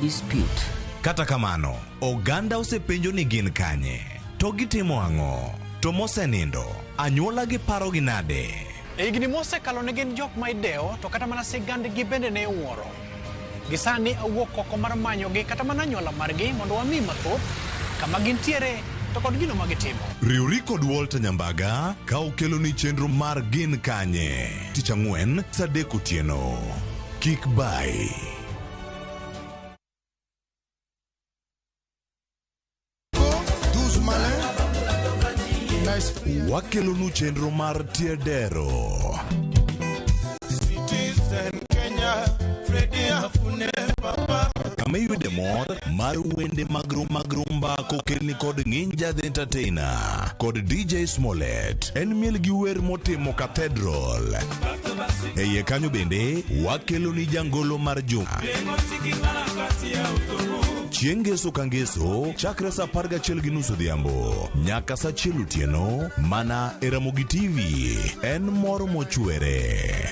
Dispute. Kata kamano, oganda osepenjo ni gin kanye, to gitimo ang'o, to mosenindo, anyuola gi parogi nade? E higni mosekalo ne gin jok ma idewo to kata mana sigandgi bende ne iwuoro. Gi sani awuok oko mar manyogi kata mana anyuola margi mondo wang'i mathoth kama gintiere to kod gino ma gitimo. Riwri kod Walter Nyambaga ka okeloni chenro mar Gin Kanye tich ang'wen saa adek otieno. Kik bayi. Wakelonu chenro mar Tiedero. Kama iyude mor mar wende mag mag rumba kokelni kod Nginja the Entertainer kod DJ Smollett. En miel gi wer motimo Cathedral. E iye kanyo bende wakeloni jangolo mar juma. Chieng' ngeso ka ngeso chakre saa apar gachiel gi nus odhiambo nyaka saa achiel otieno mana e Ramogi TV. En mor mochwere.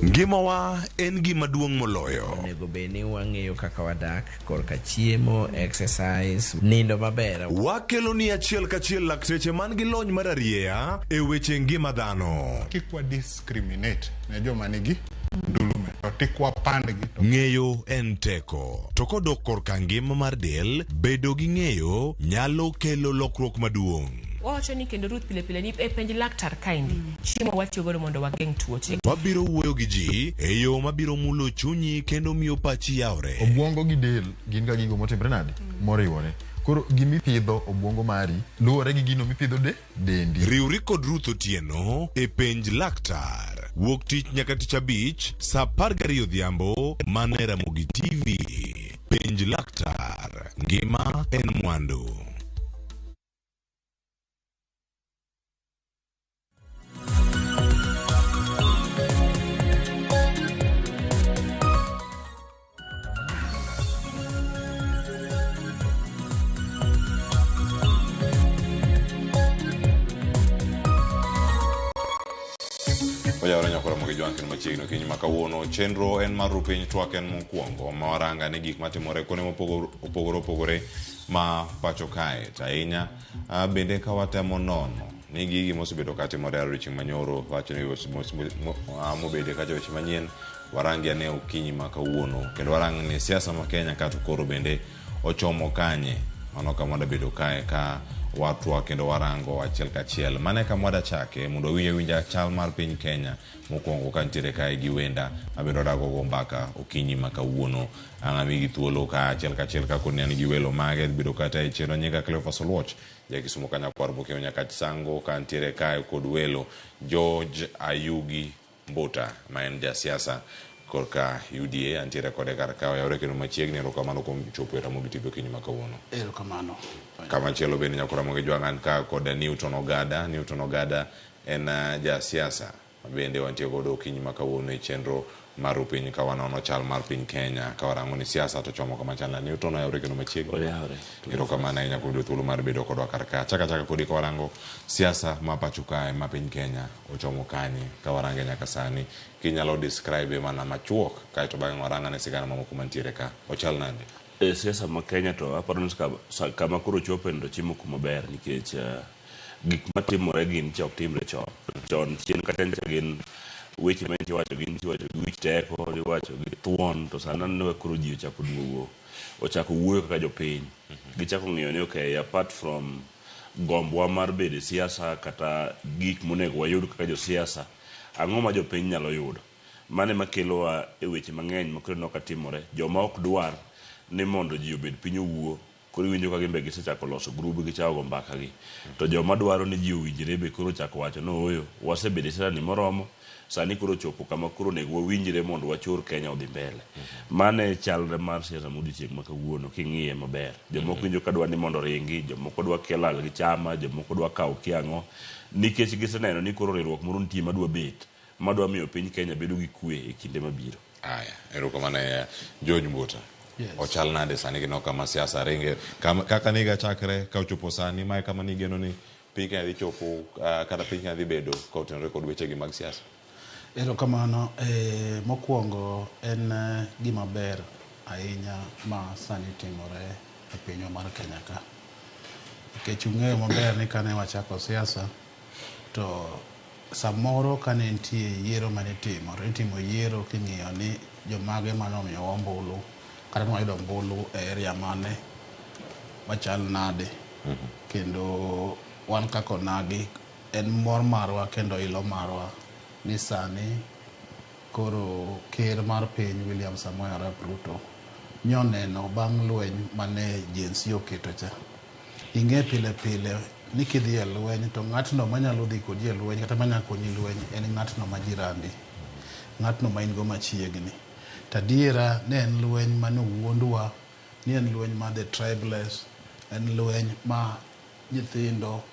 Ngimawa en gima duong' moloyo. Onego bed ni wang'eyo kaka wadak korka chiemo, exercise, nindo maber. Wakeloni achiel kachiel lakteche man gi lony mar arieya e weche ngima dhano. Kik wa discriminate ne joma nigi ndulume to tik wapandgi to Ng'eyo en teko, to kodok korka ngima mar del, bedo gi ng'eyo nyalo kelo lokruok maduong'. Wawacho ni kendo Ruth pile pile ni e penj laktar kaendi chiemo watiyo godo mondo wageng' tuoche. Wabiro wuoyo gi ji e yo mabiro mulo chunyi kendo miyo pachi yawre. Obwongo gi del gin ga gigo motimre nade? Moriwore. Koro gimipidho obwongo mari luwore gi gino mipidho de dendi. Riwri kod Ruth Otieno e penj laktar. Wuok tich nyaka tich abich saa 12 odhiambo mana e Ramogi TV. Penj laktar. Ngima en mwandu. Oyawore nyakora mogi jwang' kendo machiegni okinyi ma kawuono. Chenro en mar rupiny twak en mokwongo ma waranga ni gik matimore kuonde mopogore opogore ma pacho kae. To ahinya bende ka watemo nono ni gigi mosebedo katimore e odiochieng' manyoro wacho ni mobede kacha weche manyien warangi ane okinyi ma kawuono kendo warang ni siasa ma Kenya ka to koro bende ochomo kanye. Mano kama wadabedo kae ka watwa kendo warango achiel kachiel. Mano e kama wadachake mondo wawinj awinja chal mar piny Kenya mokwongo ka nitiere kae gi wenda mabende wadago go mbaka okinyi ma kawuono. Ang' amigi thuolo ka achiel kachiel ka koni an gi welo mage bedo kata e chenro nyinga Cleophas Oluoch ja Kisumo ka nyakwar Bokeo Nyakach Sango ka nitiere kae kod welo George Ayugi Mbuta ma en jasiasa korka UDA antiere kode kar ka oyawre kendo machiegni erokamano kuom chopo e Ramogi TV okinyi ma kawuono. Erokamano. Kamachielo bende nyakwa Ramogi Jwang' an ka kod Newton Ogada. Newton Ogada en jasiasa ma bende wantie godo okinyi ma kawuono e chenro mar Rupiny ka wanono chal mar piny Kenya ka warango ni siasa to chomo kama chal nade. Newton oyawre kendo machiegni. Oyawre. Erokamano ahinya kuom yudo thuolo mar bedo kodwa kar ka. Achako achaka kodi ka warango siasa ma pacho kae ma piny Kenya ochomo kanye ka warange nyaka sani. Kinyalo describe mana machuok kaeto bang'e warang ane sigana mamoko mantiere ka. Ochal nade? E siasa ma Kenya to aparo ni kama koro ochope ni to ochimo kuma ber nikech gik matimore gin cha ok timre chon. Chon chien kacha nyicha gin weche ma iwacho gin iwacho gi wich teko, iwacho gi thuon to sani aneno ka koro ji ochako duogo, ochako wuoyo kaka jopiny. Gichako ng'iyo ni okay apart from gombwa mar bedo e siasa kata gik monego wayud kaka josiasa, ang'o ma jopiny nyalo yudo? Mano ema kelowa e weche mang'eny ma koro ineno ka timore. Joma ok dwar ni mondo ji obed piny owuo, koro iwinjo ka gin be gisechako loso grube gichako go mbaka gi. To joma dwaro ni ji owinjre be koro ochako wacho ni ooyo, wasebedo e siasa ni moromo, sani koro ochopo kama koro onego wawinjre mondo wachor Kenya odhi mbele. Mano e chalre mar siasa ma odiochieng' ma kawuono king'iye maber. Jomoko winjo ka dwa ni mondo oringi, jomoko dwa kia lal gi chama, jomoko dwa kawo kia ang'o, nikech giseneno ni koro riwruok moro nitie madwa bet, madwa miyo piny Kenya bedo gi kwe e kinde mabiro. Aya, erokamano ahinya. George Mbuta. Yes. Ochal nade sani kineno kama siasa ringe kama, kaka niga chakre ka ochopo sani mae kama nigeno ni piny Kenya dhi chopo kata piny Kenya dhi bedo ka otenore kod wechegi mag siasa? Erokamano. Mokwongo en gima ber ahinya ma sani timore e pinywa mar Kenya ka. Nikech ung'eyo maber ni kane wachako siasa to samoro kane nitie yiero mane itimo to itimo yiero king'iyo ni jomage mane omiyowa ombulu kata ne wayudo ombulu e area mane machal nade. Kendo wan kaka onagi en mor marwa kendo ilo marwa ni sani koro ker mar piny William Samoei Arap Ruto nyoneno bang' lweny mane Gen Z oketo cha. Ing'e pile pile ni kidhi e lweny to ng'atno manyalo dhi kodi e lweny kata manyalo konyi lweny en ng'atno ma jirandi, ng'atno ma in go machiegni. To adiera ne en lweny mane owuondwa ni en lweny mar the tribeless, en lweny ma nyithindo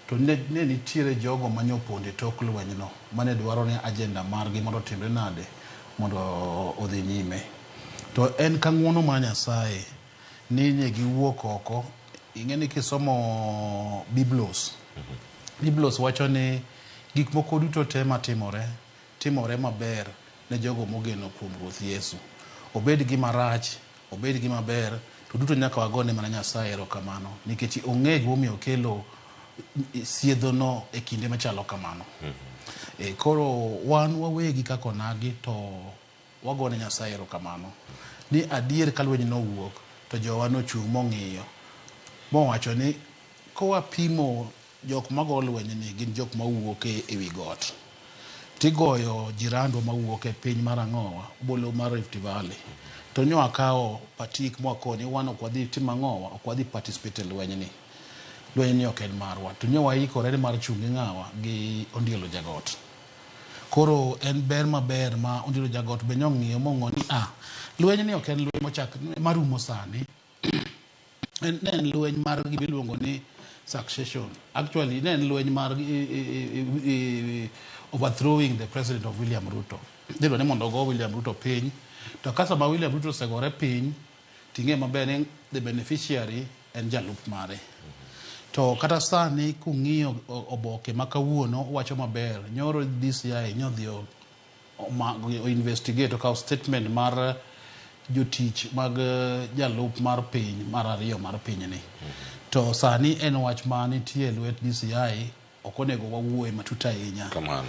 to ne nitiere jogo mane opondo e tok lwenyno mane dwaro ni agenda margi mondo otimre nade mondo odhi nyime. To en ka ng'uono mar Nyasaye ni ne giwuok oko. Ing'e ni kisomo Biblos, Biblos wacho ni gik moko duto te matimore timore maber ne jogo mogeno kuom Ruoth Yesu. Obed gima rach, obed gima ber, to duto nyaka wagone mana Nyasaye erokamano nikech ong'e gimomiyo okelo siedhono e kinde machalo kamano. Koro wan wawegi kaka onagi to wagone Nyasaye erokamano ni adier ka lweny nowuok to jowa nochung' mong'iyo mowacho ni kowapimo jok mago lweny ni gin jok mawuok e wi got tigoyo jirandwa mawuok e piny mar ang'owa bolo mar Rift Valley to nyo akawo patik mwakoni wan ok wadhi timo ang'owa ok wadhi participate e lweny ni lweny ni ok en marwa to nyo waikore ni mar chung' gi ng'awa gi Ondielo Jagot. Koro en ber maber ma Ondielo Jagot be nyong'iyo mong'o ni lweny ni ok en lweny mochak marumo sani. Ne en lweny mar gima iluongo ni succession. Actually ne en lweny mar overthrowing the president of William Ruto. Idwa ni mondo ogo William Ruto piny to ka sama William Ruto osegore piny ting'e maber ni the beneficiary en jalup mare. To kata sani kung'iyo oboke ma kawuono wacho maber nyoro DCI nyodhi o investigate okawo statement mar jotich mag jalup mar piny mar ariyo mar pinyni. To sani en wach ma nitie e lwet DCI ok onego wawuoye matut ahinya. Kamano.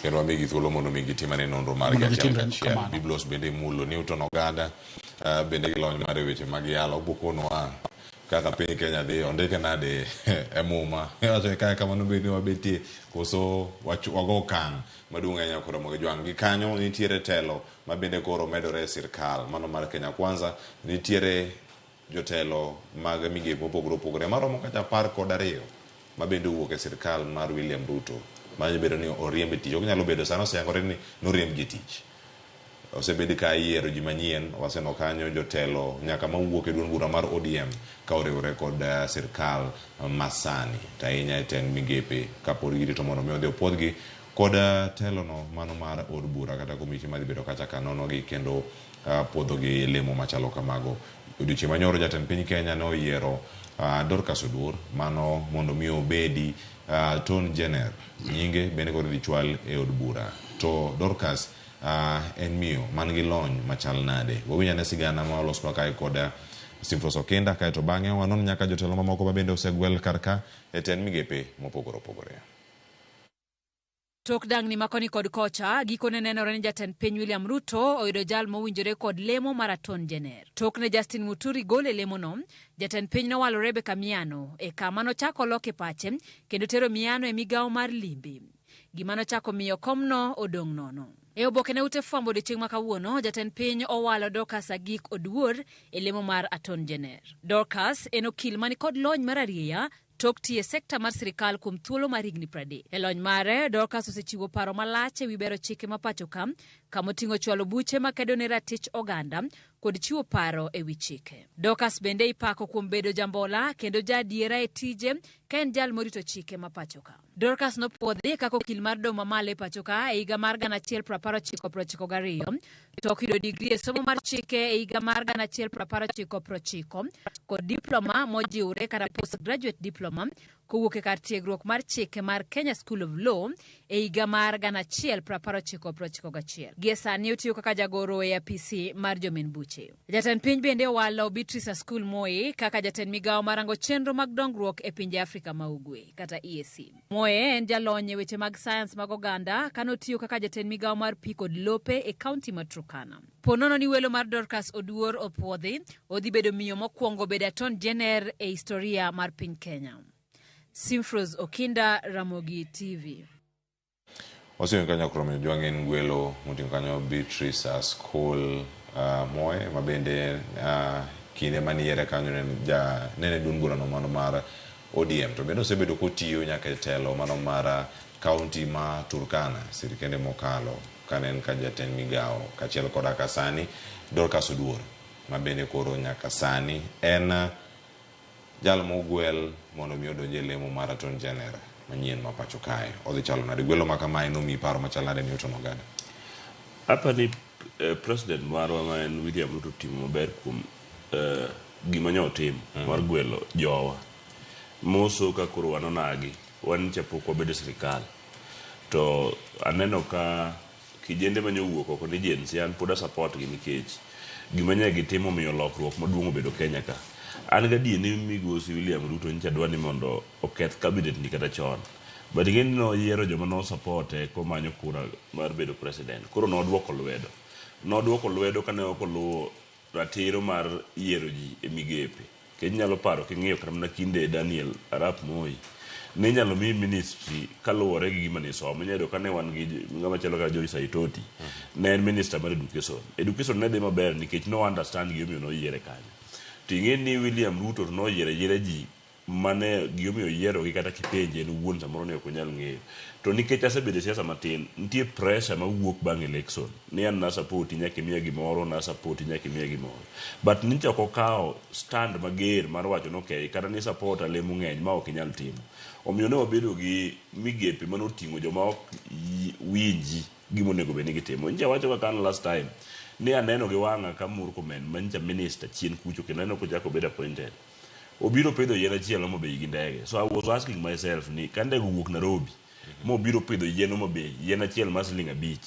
Kendo wamigi thuolo mondo mi gitim ane nonro margi achiel kachiel. Biblos bende imulo Newton Ogada bende gi lony mar weche mag yalo obokonwa kaka piny Kenya dhi ondike nade e muma. Iwacho ni kamano bende wabetie koso wago okang' maduong' ahinya koro mondo jwang' gi kanyo nitiere telo ma bende koro medore e sirkal mano mar Kenya Kwanza nitiere jotelo mag migepe mopogore opogore maromo kata 12 ma bende owuok e sirkal mar William Ruto ma bedo ni oriemb e tich. Ok nyalo bedo sani oseyangore ni noriemb gi e tich. Osebed ka iyiero ji manyien waseneno kanyo jotelo nyaka mawuok e duond bura mar ODM ka oriwore kod sirkal masani to ahinya e tend migepe kapod girito mondo mi odhi opuodhgi kod telono mano mar od bura kata komiti madhi bedo kacha ka nonogi kendo puodhogi lemo machalo kamago. Odiochieng' manyoro jatend piny Kenya ne oyiero Dorcas Oduor mano mondo mi obedi Attorney General nyinge bende koro idhi chwal e od bura. To Dorcas en miyo man gi lony machal nade? Wawinj ane sigana ma olosnwa kae kod Simfros Okinda kaeto bang'e wanon nyaka jotelo mamoko ma bende osegwel kar ka e tend migepe mopogore opogore. Tok dang'ni ma koni kod kocha, gikone nenore ni jatend piny William Ruto oyudo jal mowinjore kod lemo mar Attorney General. Tok ne Justin Muturi gol e lemono, jatend piny nowalo Rebecca Miano e kama nochako loke pache kendo tero Miano e migawo mar limbe. Gima nochako miyo komno odong' nono. E oboke ne ute fwambo odiochieng' ma kawuono, jatend piny owalo Dorcas Agik Oduor e lemo mar Attorney General. Dorcas en okil mani kod lony mar arieya tok tiyo e sekta mar sirikal kuom thuolo mar higni 30. E lony mare, Dorcas osechiwo paro malach ewi bero chike ma pacho ka, kamoting'o chwalo buche makedo ne ratich oganda kod chiwo paro ewi chike. Dorcas bende ipako kuom bedo jambola kendo jaadiera e tije ka en jal morito chike ma pacho ka. Dorcas nopuodhi kaka okil mar doho mamalo e pacho ka e higa mar 1992 tok yudo digri e somo mar chike e higa mar 1990 kod diploma mojiwre kata postgraduate diploma kowuok e kar tiegruok mar chike mar Kenya School of Law e higa mar 1991. Gie sani otiyo kaka jagoro e apisi mar jomin buche. Jatend piny bende owalo Beatrice Askul Moi kaka jatend migawo marango chenro mag dongruok e pinje Afrika ma Ugwe kata EAC. Moi en jalony e weche mag sayans mag oganda kanotiyo kaka jatend migawo mar pi kod lope e kaunti ma Turkana. Po nono ni welo mar Dorcas Oduor opuodhi, odhi bedo miyo mokwongo bedo Attorney General e historia mar piny Kenya. Simfros Okinda, Ramogi TV. Osingo kanyo kromo jwang' en gwelo moting'o kanyo Beatrice Askul Moe ma bende kinde maniyiere kanyo ne ja nene duond burano mano mar ODM to bende osebedo kotiyo nyaka e telo mano mar kaunti ma Turkana sirkende mokalo kane en ka jatend migawo kaachiel koda ka sani Dorcas Oduor ma bende koro nyaka sani en jal mogwel mondo mi odonj e lemo mar Attorney General manyien ma pacho kae. Odhi chalo nade? Gwelo ma kamae nomiyi paro machal nade Newton Ogada? Apani president marwa ma en William Ruto timo maber kuom gima nyo otimo mar gwelo jowa. Moso ka koro wan onagi, wan nyicha pok wabedo e sirikal. To aneno ka kijende mane owuok oko ni Gen Z an pod a support gi nikech gima nye gitimo miyo lokruok maduong' obedo Kenya ka. An gadier ni migosi William Ruto nyicha dwa ni mondo oketh cabinet ni kata chon. But ing'e ni noyiero joma no support e komanyo kura mar bedo president. Koro noduoko lwedo. Noduoko lwedo kane ok oluwo ratiro mar yiero ji e migepe. Nikech inyalo paro king'iyo kata mana kinde Daniel Arap Moi, ne inyalo miyi ministry kaluwore gi gima nisomo. Inyalo yudo kane wan gi ng'ama chalo kaka Joyce Saitoti, ne en minister mar education. Education ne dhi maber nikech no understand gimomiyo noyiere kanyo. To ing'e ni William Ruto to noyiero ayiera ji mane gimomiyo oyierogi kata kipenje en owuon samoro ne ok onyal ng'eyo. To nikech asebedo e siasa matin, nitie pressure mawuok bang' election ni an na support nyaka imiya gimoro, na support nyaka imiya gimoro. But nyicha ok okawo stand mager mar wacho ni okay, kata ni support lemo ng'eny ma ok inyal timo. Omiyo ne wabedo gi migepe manoting'o joma ok winji gima onego bed ni gitimo. Nyicha wacho kaka an last time ni aneno gi wang'a ka Murkomen ma nyicha minister chien kucho kendo aneno kochako bedo appointed. Obiro pidho yien achiel Homa Bay gi ndege. So I was asking myself ni ka ndege owuok Nairobi mobiro pidho yien Homa Bay, yien achiel mar siling 5.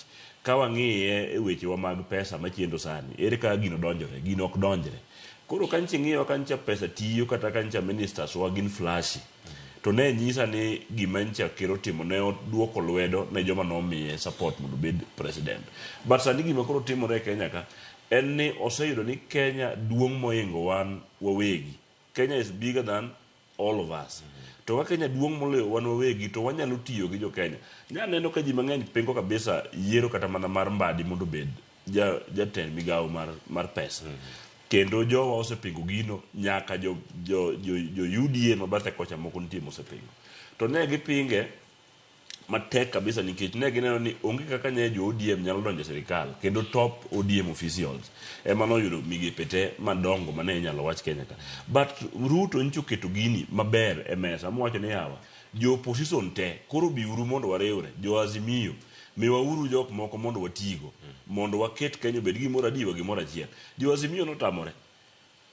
Ka wang'iye e wechewa mag pesa machendo sani, ere kaka gino donjore? Gino ok donjre. Koro ka nyicha ing'iyo ka nyicha pesa tiyo kata ka nyicha ministers wa gin flashy. To ne nyisa ni gima nyicha ker otimo ne oduoko lwedo ne joma nomiye support mondo obed president. But sani gima koro timore e Kenya ka en ni oseyudo ni Kenya duong' moingo wan wawegi. Kenya is bigger than all of us. To ka Kenya duong' moloyo wan wawegi to wanyalo tiyo gi jo Kenya. Nyaneno ka ji mang'eny pingo kabisa yiero kata mana mar Mbadi mondo obed jatend migawo mar pesa. Kendo jowa osepingo gino nyaka jo UDA ma bathe kocha moko nitie mosepingo. To ne gipinge matek kabisa nikech ne gineno ni onge kaka ne jo ODM nyalo donjo e sirikal kendo top ODM officials ema noyudo migepe te madongo mane inyalo wach Kenya ka. But Ruto nyicho oketo gini maber e mesa mowacho ni yawa jo opposition te koro biuru mondo wariwre, jo Azimio miwauru jok moko mondo watigo mondo waket Kenya obed gimoro adiwa gimoro achiel. Jo Azimio notamore.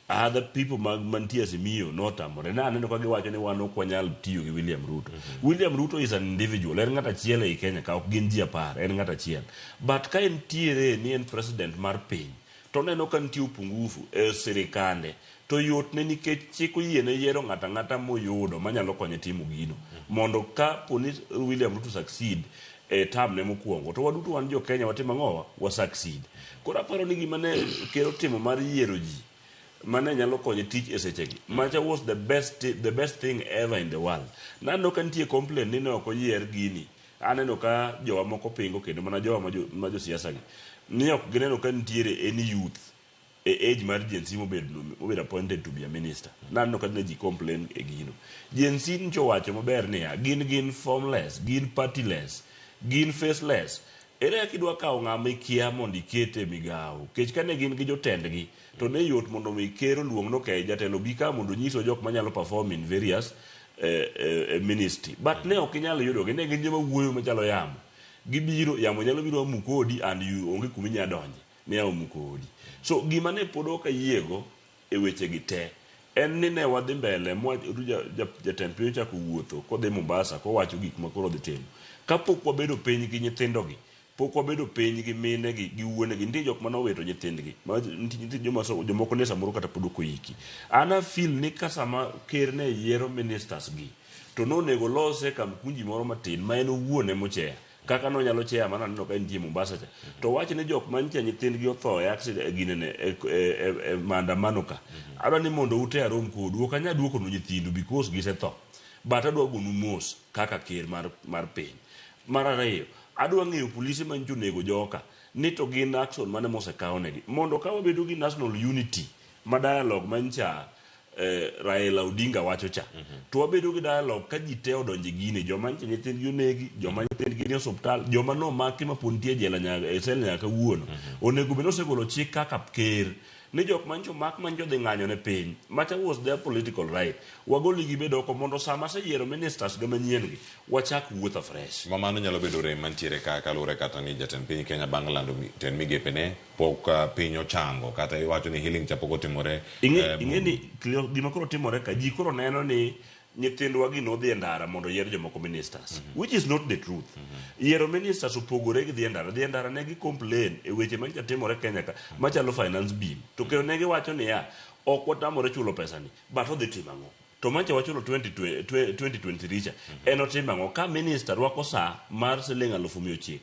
Other people mag mantie Azimio notamore. Ne aneno ka giwacho ni wan ok wanyal tiyo gi William Ruto. William Ruto is an individual, en ng'at achiel ei Kenya ka ok gin ji 10, en ng'at achiel. But ka entiere ni en president mar piny, to oneno ka nitie upungufu e sirikande, to yot ne nikech chik oyiene yiero ng'ato ang'ata moyudo manyalo konye timo gino. Mondo ka poni William Ruto succeed e term ne mokwongo, to waduto wan jo Kenya watimo ang'owa? Wa succeed. Koro aparo ni gima ne ker otimo mar yiero ji mane nyalo konye tich e sechegi. Macha was the best thing ever in the world. Naneno ka nitie complaint ni ne ok oyier gini. Aneno ka jowa moko pingo kendo mana jowa ma josiasa gi. Ni ok gineno ka nitiere any youth e age mar Gen Z mobedo appointed to be a minister. Naneno ka ne ji complain e gino. Gen Z nyicho wacho maber niya, gin formless, gin partyless, gin faceless. Ere kaka idwa kawo ng'ama ikia mondo iket e migawo? Nikech kane gin gi jotendgi, to ne yot mondo mi ker oluong ni okay, jatelo bi ka mondo onyiswa jok manyalo perform in various ministry. But ne ok inyal yudogi, ne gin joma wuoyo machalo yamo. Gibiro, yamo nyalo biro amuk odi and you onge kuma inyalo donje, ni yamo omuko odi. So gima ne pod ok ayiego e weche gi te, En ni ne wadhi mbele mwa jatend piny ochako wuotho kodhi Mombasa kowacho gik ma koro odhi timo. Kapok wabedo piny gi nyithindogi, pok wabedo piny gi mine gi gi wuonegi, nitie jok mane owito nyithindgi, ma nitie joma jomoko ne samoro kata pod ok oiki. An a feel ni ka sama ker ne yiero ministers gi, to nonego olose kamkunji moro matin ma en owuon ema ochair. Kaka nonyalo chair mane aneno ka entie Mombasa cha. To wach ni jok mancha nyithindgi otho e accident ginene e, e, e, e maandamano ka. Adwa ni mondo ute arom kodu. Ok anyal duokonu nyithindu because gisetho. But adwa gonu mos kaka ker mar, mar piny. Mar ariyo, adwa ng'eyo polise manyocha onego joka ni to gin action mane mosekawnegi. Mondo ka wabedo gi national unity ma dialogue mancha Raila Odinga wacho cha. To wabedo gi dialogue ka ji te odonje gine, joma nyicha nyithindgi onegi, joma nyithindgi nie osuptal, joma nomaki ma pod nitie e jela nyaka e sel nyaka kawuono. Onego bed ni osegolo chik kaka ker ni jok manyicha omak manyicha odhi ng'anyo ne piny. Macha was their political right. Wagoli gibed oko mondo sama aseyiero ministers ga manyien gi, wachak wuoth afresh. Ma mano nyalo bedo rem mantiere ka kaluwore kata ni jatend piny Kenya bang' lando tend migepene pok piny ochango kata iwacho ni healing cha pok otimore. Ing'e ing'e ni gima koro timore ka ji koro neno ni nyithindwa gi nodhi e ndara mondo oyier jomoko ministers which is not the truth. Yiero ministers opogore gi dhi e ndara. Dhi e ndara ne gi complain e weche manyocha timore Kenya ka machalo finance bill to kendo ne giwacho niya ok watamore chulo pesa ni but odhi timo ang'o? To mancha wachulo 2023 cha en otimo ang'o? Ka minister rwako saa mar siling 900,000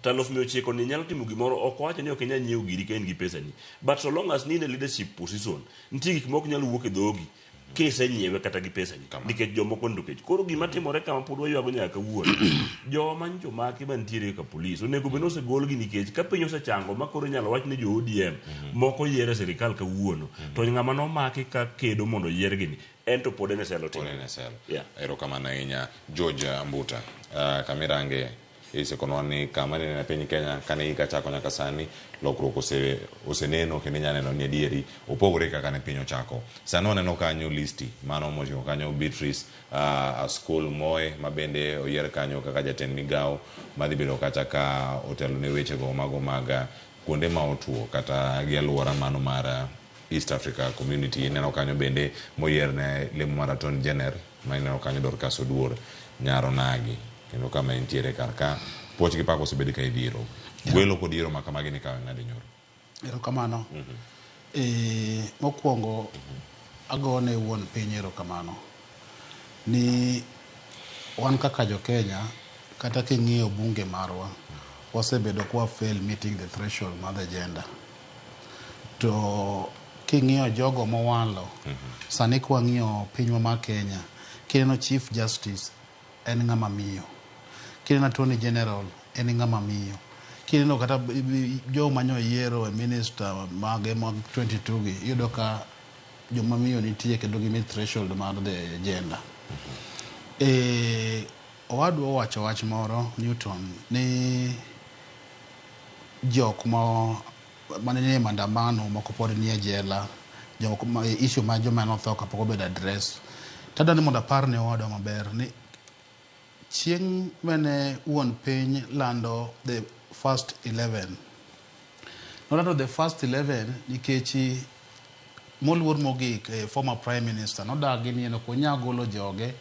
to 900,000 ni nyalo timo gimoro ok owacho ni ok inyal nyiewo giri ka in gi pesani but so long as ni in e leadership position nitie gik mok nyal wuok e dhogi kisenyiewe kata gi pesani nikech jomoko nindo kech. Koro gima timore kama pod waywago nyaka kawuono joma nyocha omaki mantiere ka polis onego bed ni osegolgi nikech ka piny osechango ma koro inyalo wach ni jo ODM moko oyier e sirikal kawuono to ng'ama nomaki ka kedo mondo oyiergi ni en to pod en e sel otimo. Pod en e sel. Yeah. Erokamano ahinya George Mbuta. Kamirange isekonwa ni kama nineno e piny Kenya kane higa chako nyaka sani lokruok ose, oseneno kendo inyalo neno ni adieri opogore kaka ne piny ochako. Sani waneno kanyo listi mano moting'o kanyo Beatrice Askul Moe ma bende oyier kanyo kaka jatend migawo madhi bedo kacha ka otelo ne wechego mago mag kuonde ma otuo kata gi aluora mano mar East Africa Community. Ineno kanyo bende moyier ne lemo mar Attorney General ma ineno kanyo Dorcas Oduor nyar Onagi kendo kama entiere kar ka puoch gi pak osebed ka idhiero. Gwelo kod yiero ma kamagi ni kawe nade nyoro? Erokamano. Mokwongo agone wuon piny erokamano ni wan kaka jo Kenya kata king'iyo bunge marwa wasebedo kwa fail meeting the threshold mar the gender. To king'iyo jogo mowalo sani kwang'iyo pinywa mar Kenya kineno Chief Justice en ng'ama miyo, kineno Attorney General en ng'ama miyo, kineno kata joma nyo yiero e minister mage mag 22 gi iyudo ka joma miyo nitie kendo gi meet threshold mar the gender. Owadwa owacho wach moro Newton ni jok ma mane nie maandamano moko pod nie jela jok ma issue ma joma notho kapok obedo address. Tadwa ni mondo apar ne owadwa maber ni chieng' mane wuon piny lando the first 11 nolando the first 11 nikech moluor mogik former prime minister nodagi ni en ok onyal golo joge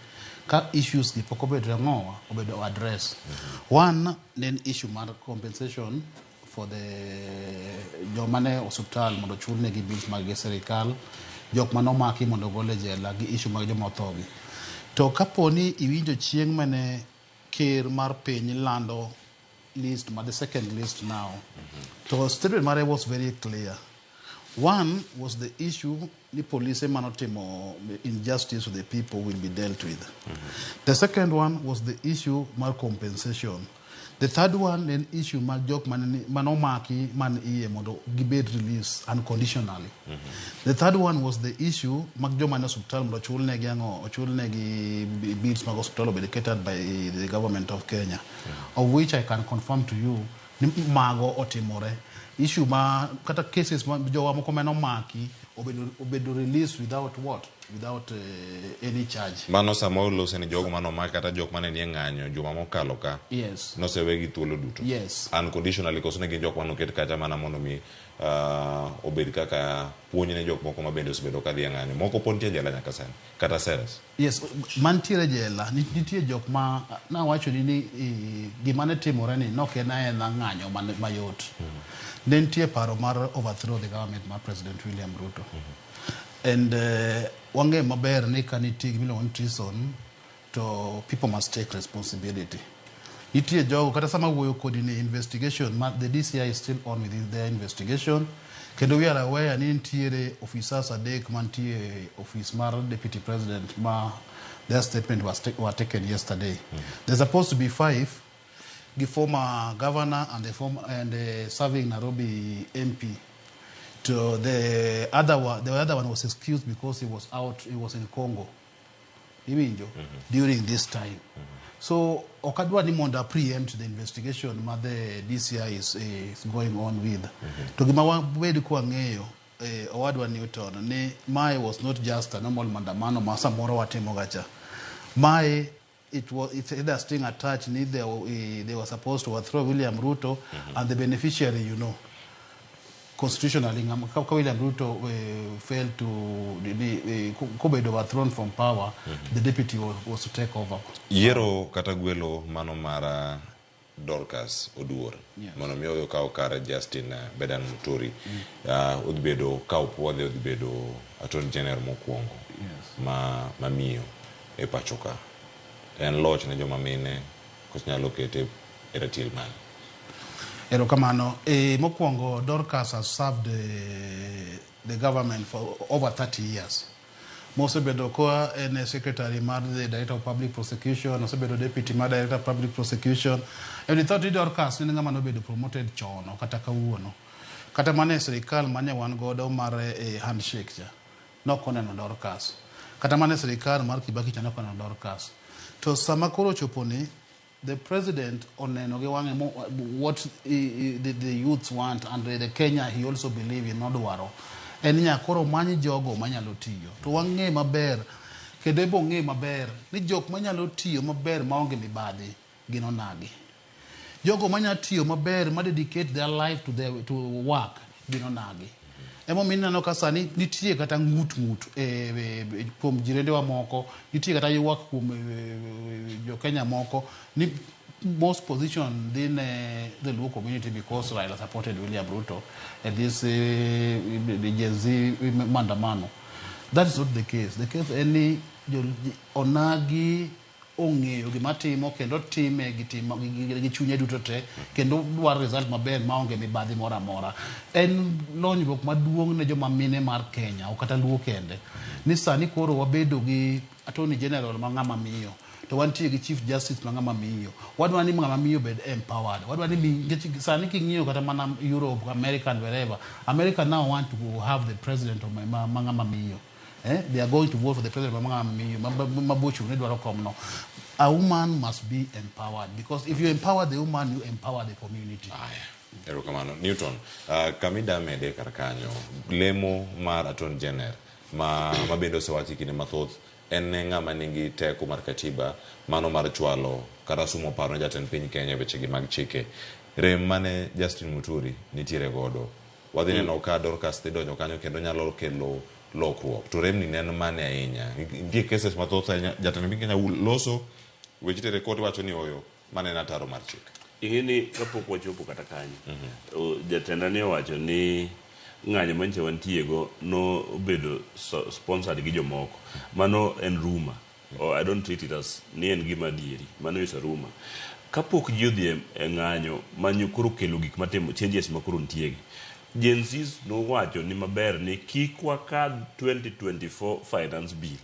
ka issues gi pok obedo ang'owa obedo address. One ne en issue mar compensation for the joma ne osuptal mondo ochulnegi bills mag gi sirikal, jok mane omaki mondo ogol e jela gi issue mag joma otho gi. To kapo ni iwinjo chieng' mane ker mar piny lando list ma the second list now, to statement mare was very clear. One was the issue ni polise manotimo injustice to the people will be dealt with. The second one was the issue mar compensation. The third one en issue mag jok manomaki man iye mondo gibed release unconditionally. The third one was the issue mag joma ne osuptal mondo ochulnegi ang'o ochulnegi bills mag osuptal obed catered by the government of Kenya. Of which I can confirm to you ni mago otimore. Issue ma kata cases ma jowa moko mane omaki obedo released without what? Without any charge. Mano sama olose ni jogo mane omak kata jok mane nie ng'anyo juma mokalo ka. Yes. Nosewegi thuolo duto. Yes. Unconditionally koso ne gin jok mane oket kacha mana mondo mi obed kaka puonj ne jok moko ma bende osebedo ka dhi e ng'anyo. Moko pod nitie e jela nyaka sani kata cells. Yes, mantiere jela nitie jok ma nawacho ni ni gima ne timore ni nok en aena ng'anyo mayot. Ne nitie paro mar overthrow the government mar President William Ruto. And wang'eyo maber ni ka nitie gima iluongo ni treason to people must take responsibility. Nitie jogo kata sama wuoyo kodi ni investigation ma the DCI is still on with their investigation. Kendo we are aware ni nitiere officers adek mantie office mar deputy president ma their statement was were taken yesterday. There's supposed to be 5, the former governor and the former and the serving Nairobi MP. To the other one, the other one was excused because he was out, he was in Congo. Iwinjo, during this time. So okadwa ni mondo preempt the investigation ma the DCI is going on with. To gima wabed kwang'eyo owadwa Newton ni mae was not just a normal maandamano ma samoro watimo gacha. Mae it's either string attached ni they were supposed to overthrow William Ruto and the beneficiary, you know. Constitutionally, ka William Ruto failed to kobedo overthrown from power, the deputy was to take over. Yiero kata gwelo mano mar Dorcas Oduor. Yes. Mondo mi okaw kar Justin Bedan Muturi. Odhi bedo ka opuodhe odhi bedo Attorney General mokwongo. Yes. Ma miyo e pacho ka. En loch ne joma mine koso nyalo kete e ratil mane. Erokamano. Mokwongo Dorcas has served the government for over 30 years. Mosebedo koa en secretary mar the Director of Public Prosecution, osebedo deputy mar Director of Public Prosecution. And we thought ni Dorcas en ng'ama nobedo promoted chon kata kawuono. Kata mana e sirikal mane wan godo mar handshake cha, nok oneno Dorcas. Kata mana e sirikal mar Kibaki cha nok oneno Dorcas. To sama koro ochopo ni, the president oneno gi wang'e what the youths want and the Kenya he also believe in nodwaro. En nya koro many jogo manyalo tiyo. To wang'e maber, kendo ibo ng'e maber, ni jok manyalo tiyo maber maonge mibadhi gin onagi. Jogo manyalo tiyo maber ma dedicate their life to work gin onagi. Emomiyo ineno ka sani nitie kata ng'ut ng'ut kuom jirendewa moko, nitie kata ywak kuom jo Kenya moko ni most position dhi ne the Luo community because Raila supported William Ruto at this the Gen Z maandamano. That is not the case. The case en ni onagi ong'eyo gima timo kendo time gi timo gi chunye duto te kendo dwaro result maber maonge mibadhi moro amora. En lonyruok maduong' ne joma mine mar Kenya ok kata Luo kende. Ni sani koro wabedo gi Attorney General ma ng'ama miyo to wantie gi Chief Justice ma ng'ama miyo. Wadwa ni ng'ama miyo bed empowered. Wadwa ni nikech sani king'iyo kata mana Europe, America and wherever, America now want to have the president of ma ng'ama miyo. They are going to vote for the president ma ng'ama miyo, ma Bush ne dwaro komno. A woman must be empowered because if you empower the woman, you empower the community. Aya, erokamano. Newton, kamida mede kar kanyo, lemo mar Attorney General ma bende osewachi kinde mathoth en ne ng'ama nigi teko mar katiba mano mar chwalo kata sumo paro ne jatend piny Kenya e wechegi mag chike. Rem mane Justin Muturi nitiere godo. Wadhi neno ka Dorcas dhi donjo kanyo kendo nyalo kelo lokruok. To remni ne en mane ahinya? Nitie cases mathoth ahinya jatend piny Kenya loso weche tere court wacho ni oyo mane en ataro mar chik. Ing'e ni kapok wachopo kata kanyo, jatenda ne owacho ni ng'anyo manyicha wantiego nobedo sponsored gi jomoko. Mano en rumor. I don't treat it as ni en gima adieri. Mano is a rumor. Kapok ji odhi e ng'anyo manyo koro kelo gik matimo changes ma koro nitiegi. Gen Zs nowacho ni maber ni kik wakadh 2024 finance bill.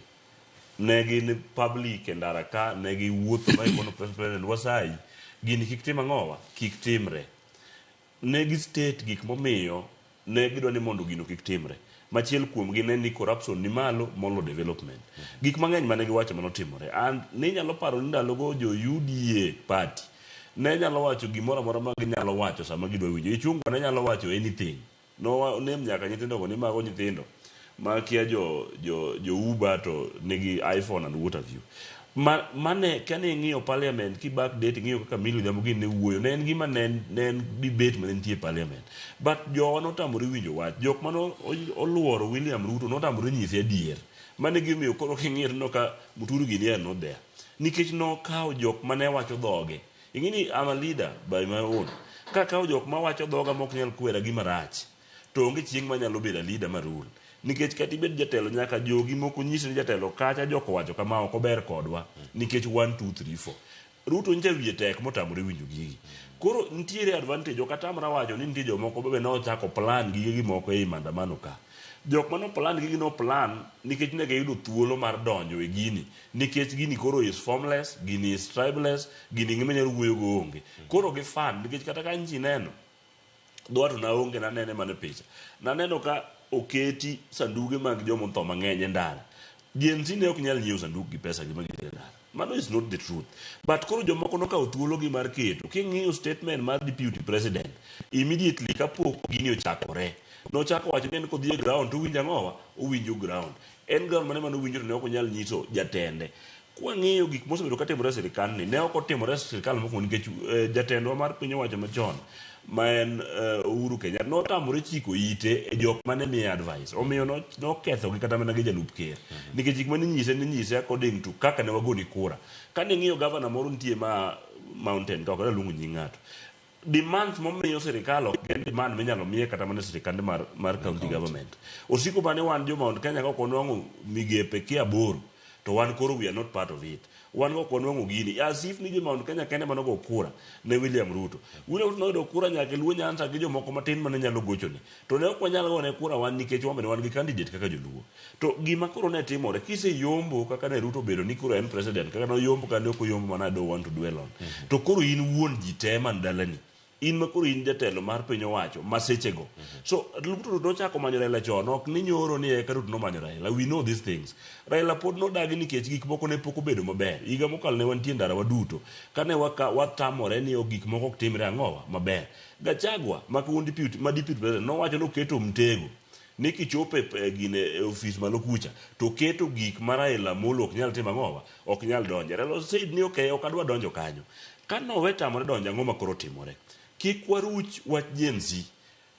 Ne gin public e ndara ka, ne giwuotho ma ikono president wasayi, gini kik tim ang'owa, kik timre. Ne gi state gik momiyo ne gidwa ni mondo gino kik timre. Machiel kuomgi ne ni corruption ni malo molo development. Gik mang'eny mane giwacho manotimore. And ne inyalo paro ni ndalogo jo UDA party ne nyalo wacho gimoro amora ma ginyalo wacho sama gidwa winjo. Ichung'wa ne nyalo wacho anything. No name nyaka nyithindo go ni mago nyithindo ma kia jo jo jo Uber to nigi iPhone and what have you. Ma mane kane ing'iyo parliament ki back date ing'iyo kaka Millie Odhiambo gini ne wuoyo ne en gima ne en ne en debate mane nitie e parliament. But jowa notamore winjo wach. Jok mane oluoro William Ruto notamore nyise adier. Mano e gimomiyo koro king'iyo tineno ka Muturi gini are not there. Nikech nokawo jok mane wacho dhoge. Ing'e ni I'm a leader by my own. Kakawo jok mawacho dhoga mok nyal kwera gima rach to onge chieng' manyalo bedo a leader ma rule. Nikech kata ibed jatelo nyaka jogi moko nyisi ni jatelo kacha jok owacho kama ok ober kodwa nikech 1 2 3 4. Ruto nyicha wiye tek motamore winjo gigi. Koro nitiere advantage ok atamra wacho ni nitie jomoko be nochako plan gige gi moko ei maandamano ka. Jok mano plan gigi no plan nikech ne giyudo thuolo mar donjo e gini nikech gini koro is formless, gini is tribeless, gini ng'ama nyalo wuoyo go onge. Koro gi fund nikech kata ka nchi neno dhowa to naonge nanene mana e picha. Naneno ka oketi sanduge mag jomotho mang'eny e ndara. Gen Z ne ok nyal nyiewo sanduk gi pesa gi ma gitero e ndara. Mano is not the truth. But koro jomoko nokawo thuolo gi mar keto. King'iyo statement mar deputy president, immediately kapok gini ochakore, nochako wacho ni en kodhi e ground to owinjo ang'owa? Owinjo ground. En ground mane mane owinjo to ne ok onyal nyiso jatende. Kwang'iyo gik mosebedo katimore e sirkal ni, ne ok otimore e sirkal mokwongo nikech eh, jatendwa mar piny owacho machon ma en eh, Uhuru Kenyatta notamore chiko ite e jok mane miye advice. Omiyo no- nokethogi kata mana gi jalup ker. Nikech gik mane inyise ninyise according to kaka ne wagoni kura. Kane ing'iyo gavana moro nitie ma Mountain ka ok adwa luongo nying ng'ato. Demands momiyo sirikal ok en demand minyalo miye kata mana e sirikande mar, mar county government. Osiko bane wan jo Mount Kenya ka ok wanwang'o migepe kia aboro to wan koro we are not part of it. Wan ok wanwang'o gini as if ni jo Mount Kenya kende mane ogo kura ne William Ruto. William Ruto noyudo kura nyaka e Luo Nyanza gi jomoko matin mane nyalo gochone. To ne ok wanyal gone kura wan nikech wan bende wan gi candidate kaka joluo. To gima koro ne timore, kiseyombo kaka ne Ruto obedo ni koro en president, kaka noyombo kaka ne ok oyombo mano I don't want to dwell on. To koro in wuon ji te man dalani. In ma koro in jatelo mar piny owacho ma sechego. So Ruto nochako manyo Raila chon, ok ni nyoro ni eka Ruto nomanyo Raila. We know these things. Raila pod nodagi nikech gik moko ne pok obedo maber. Higa mokalo ne wantie ndara waduto. Kane waka, watamore ni ok gik moko ok timre ang'owa maber. Gachagua ma kawuono deputy, ma deputy president nowacho ni oketo mtego ni kichopo e e gine e ofis malo kucha to keto gik ma Raila Amolo ok nyal timo ang'owa ok nyal donje. Raila said ni okay ok adwa donjo kanyo. Ka nowe tamore donjo ang'o ma koro timore? Kik waruch wach Gen Z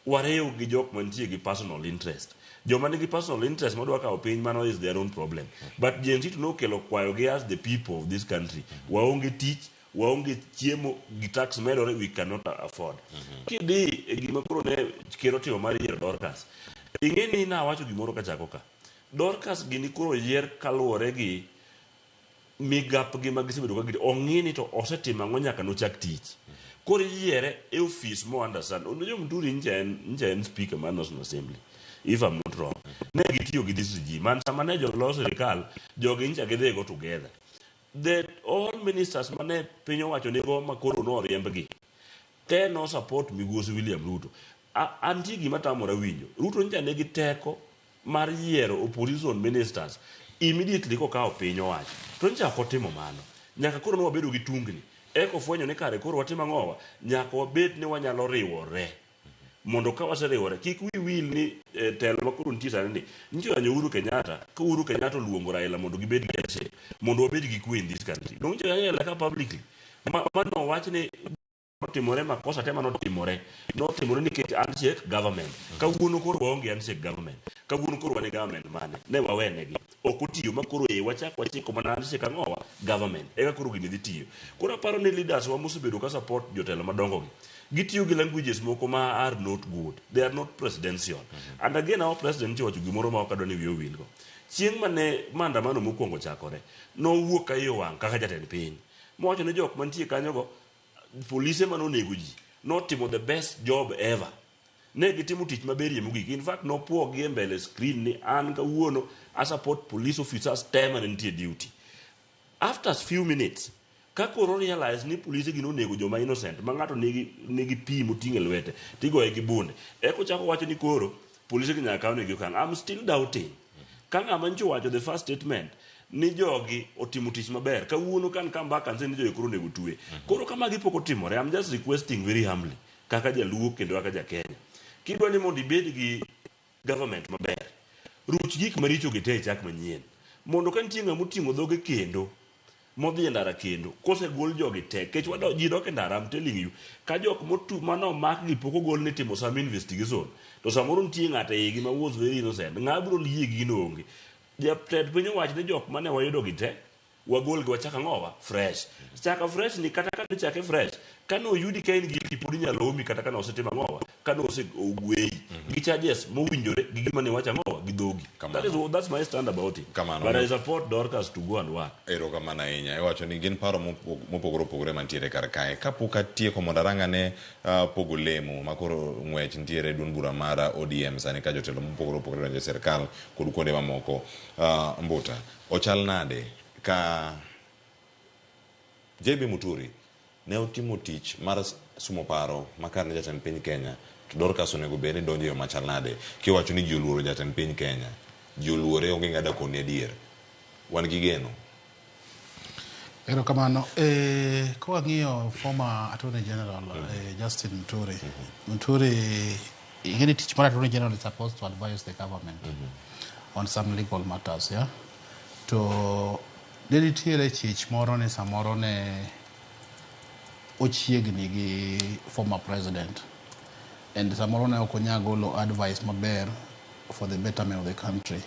wariw gi jok mantie gi personal interest. Joma nigi personal interest madwa kawo piny mano is their own problem. But Gen Z to nokelo kwayo gi as the people of this country. Waonge tich, waonge chiemo gi tax medore we cannot afford. Kidhi e gima koro ne ker otimo mar yiero Dorcas. Ing'e ni nawacho gimoro kachako ka. Dorcas gini koro yier kaluwore gi migapgi ma gisebedo ka gitimo. Ong'i ni to osetimo ang'o nyaka nochak tich. Koro iyiere e ofis mo understand. Unajua Muturi ncha en, ncha en speaker mar National Assembly. If I'm not wrong. Ne gitiyo gi this regime. Man sama ne jolo sirikal, jogi ncha gidhi go together. The all ministers mane piny owacho nigo ma koro noriembgi te no support migosi William Ruto. Antie gima tamora winjo. Ruto ncha nigi teko mar yiero opposition ministers immediately kokawo piny owacho. To ncha ok otimo mano. Nyaka koro ne wabedo gi tungni. Eka ofwenyo ni kare koro watimo ang'owa? Nyaka wabed ni wanyalo riwore. Mondo ka waseriwore, kik wi wil ni eh, telo ma koro nitie sani ni, nyicho yanyo Uhuru Kenyatta, ka Uhuru Kenyatta oluongo Raila mondo gibed gi handshake, mondo wabed gi kwe in this country. Donge nyicho yanyo Raila ka publicly. Ma, ma nowach ni notimore makosa te manotimore notimore nikech handshake government. Kawuono koro waonge handshake government. Kawuono koro wan e government mane? Ne wawenegi. Ok otiyo ma koro e wachak wachiko mana handshake ang'owa government. Eka koro gini dhi tiyo. Koro aparo ni leaders wa mosebedo ka support jotelo madongo gi. Gitiyo gi languages moko ma are not good. They are not presidential. And again our president nyocha owacho gimoro ma ok adwa ni wiya owil go. Chieng' mane maandamano mokwongo ochakore, nowuok ka iye owang' kaka jatend piny. Mowacho ni jok mantie kanyogo polise mane onego ji notimo the best job ever. Ne gitimo tich maberie mogik. In fact, nopuogi e mbele screen ni an kawuono a support police officers te mane nitie duty. After few minutes, ka koro realize ni polise gi nonego joma innocent ma ng'ato nigi, nigi pi moting'o e lwete tigoye gi bunde. Eka ochako wacho ni koro polise gi nyaka kawnegi okang'. I'm still doubting. Ka ng'ama nyocha owacho the first statement ni jogi otimo tich maber, kawuono can come back and say ni jogi koro onego twe. Koro ka magi pok otimore, I'm just requesting very humbly kaka jaluo kendo kaka ja Kenya. Kidwa ni mondo ibed gi government maber, Ruch gik maricho gi te chak manyien. Mondo ka nitie ng'ama oting'o dhoge kendo modhi e ndara kendo kosegol jogi te kech wado ji dok e ndara I'm telling you ka jok motu mano mak gi pok ogol ni timo some investigation to samoro nitie ng'ato e igi ma was very innocent ng'a biro yie gi gino onge jatend piny owacho ni jok mane wayudo gi te wagol gi wachak ang'owa fresh chaka fresh ni kata ka chake fresh kane oyudi ka in guilty pod inyalo omi kata kane osetimo ang'owa kane osegweyi gi charges mowinjore gi gima ne iwacho ang'owa gi dhogi that is that's my stand about it Kamano. but I support Dorcas to go and work. Erokamano ahinya. Iwacho ni gin paro mopogore opogore mantiere kar kae. Kapok atieko mondo arang'ane pogo lemo makoro ng'wech nitiere e duond bura mar ODM sani ka jotelo mopogore opogore donjo e sirkal kod kuonde mamoko. Mbuta, ochal nade ka JB Muturi ne otimo tich mar sumo paro makare ne jatend piny Kenya to Dorcas onego bed ni donjo e yo machal nade kiwacho ni ji oluoro jatend piny Kenya ji oluore onge ng'ada koni adier wan gi geno. Erokamano. Ka wang'iyo former Attorney General Justin Muturi, Muturi ing'e ni tich mar Attorney General is supposed to advise the government on some legal matters, yeah? To ne nitiere chich moro ni samoro ne ochiegni gi former president and samoro ne ok onyal golo advice maber for the betterment of the country.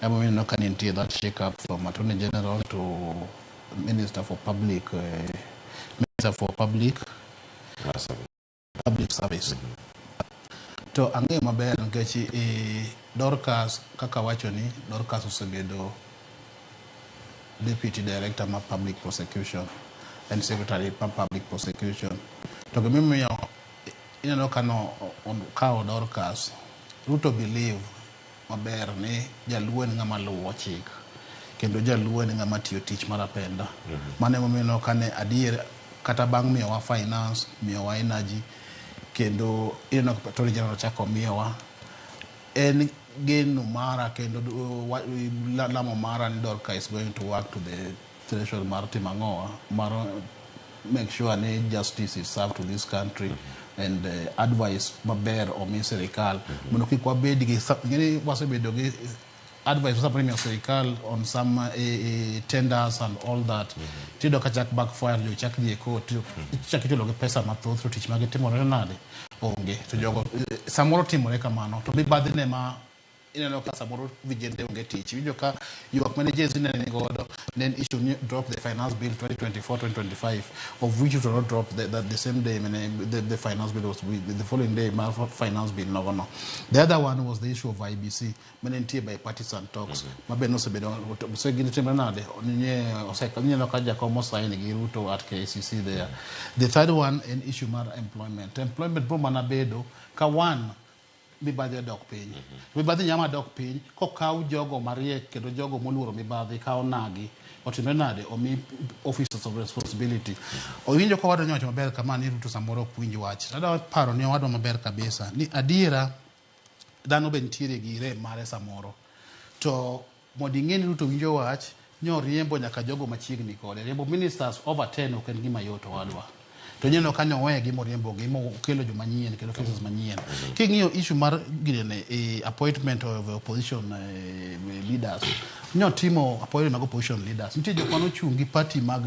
Emomiyo ineno ka nitie that shake up from Attorney General to Minister for Public Service. To ang'eyo maber nikech Dorcas kaka wacho ni Dorcas osebedo Deputy Director mar Public Prosecution and Secretary mar Public Prosecution. To gimomiyo ineno ka no okawo Dorcas, Ruto believe maber ni jaluo en ng'ama luwo chik kendo jaluo en ng'ama tiyo tich mar apenda. Mano emomiyo ineno ka ne adier kata bang' miyowa finance, miyowa energy kendo ineno ka Attorney General chako miyowa en geno mara kendo lamo mara ni Dorcas is going to work to the threshold mar timo ang'owa mar make sure ni justice is served to this country and advice maber omi sirikal mondo kik wabed gi ing'eni wasebedo gi advice samoro imiyo sirikal on some tenders and all that tiyudo ka chak backfire jo chak dhi e court chak ichulo gi pesa mathoth to tich magitimore nade onge to jogo samoro timore kamano to mibadhi ne ma ineno ka samoro vijende onge tich iwinjo ka ywak mane Gen Z ne ni godo ne en issue ni drop the finance bill 2024-2025 of which it will not drop the same day mane the finance bill was the following day mar finance bill nogo no. The other one was the issue of IEBC mane nitie bipartisan talks ma be nosebedo gini timre nade nye ineno ka Jakom osign gi Ruto at KICC there. The third one en issue mar employment bro mana bedo ka one mibadhi odok piny. Mibadhi nyama dok piny kokaw jogo mariek kendo jogo moluoro mibadhi kaw nagi otimre nade omi officers of responsibility. Owinjo ka owadwa nyowacho maber kama ni Ruto samoro ok winj wach. Adwa paro ni owadwa maber kabisa ni adiera dhano be nitiere gi rem mare samoro to mondo ing'e ni Ruto winjo wach nyoriembo nyaka jogo machiegni kode riembo ministers over 10 ok en gima yot owadwa to ineno ka nowegi moriembogi mokelo joma nyien kendo faces manyien king'iyo issue mar ginene appointment of opposition leaders nyotimo appointment mag opposition leaders nitie jok manochung' gi party mag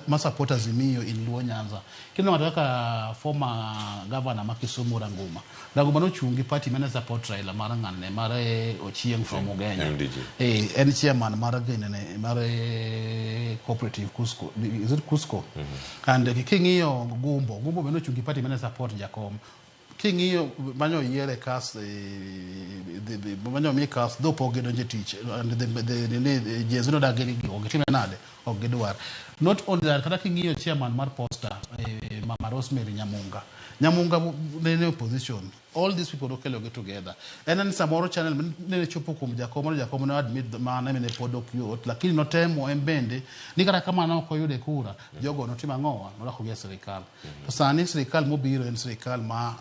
ma support Azimio in Luo Nyanza kineno ng'ato kaka former governor ma Kisumu Ranguma Ranguma nochung' gi party mane support Raila mar ng'ane mar Ochieng from Ugenya MDG. En chairman mar ginene mar cooperative Cusco is it Cusco and king'iyo Gumbo Gumbo be nochung' gi party mane support Jakom king'iyo manyo yiere kas manyo mi kas dho pok gidonjo e tich and the nini Gen Z nodagi ni ok gitime nade ok gidwar not only that kata king'iyo chairman mar Posta Mama Rosemary Nyamunga Nyamunga ne opposition all these people nokelogi together en ni samoro channel nene chopo kuom Jakom mano Jakom ne admit mane ne pod ok yot lakini notemo en bende ni kata kamano ok oyude kura jogo notimo ang'owa norwakogi e sirikal to sani sirikal mobiro en sirikal ma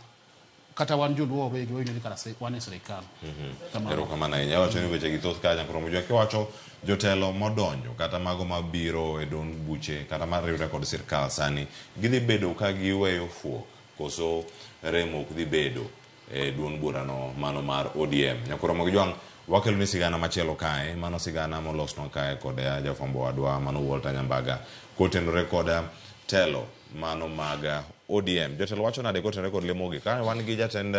kata wan joluo wawegi wawinjo ni kara wan e sirikal Kamano. Erokamano ahinya. Awacho ni weche gi thoth kacha koro Mujwa kiwacho jotelo modonjo kata mago mabiro e duond buche kata mariwre kod sirkal sani gidhi bedo ka giweyo fuok koso rem ok dhi bedo e duond burano mano mar ODM. Nyakoro Mogijwang' Wakeloni sigana machielo kae, mano sigana molosnwa kae kod jafwambo wadwa mano Walter Nyambaga kotenore kod telo mano mag ODM. Jotelo wacho nade kotenore kod lemogi? Kae wan gi jatend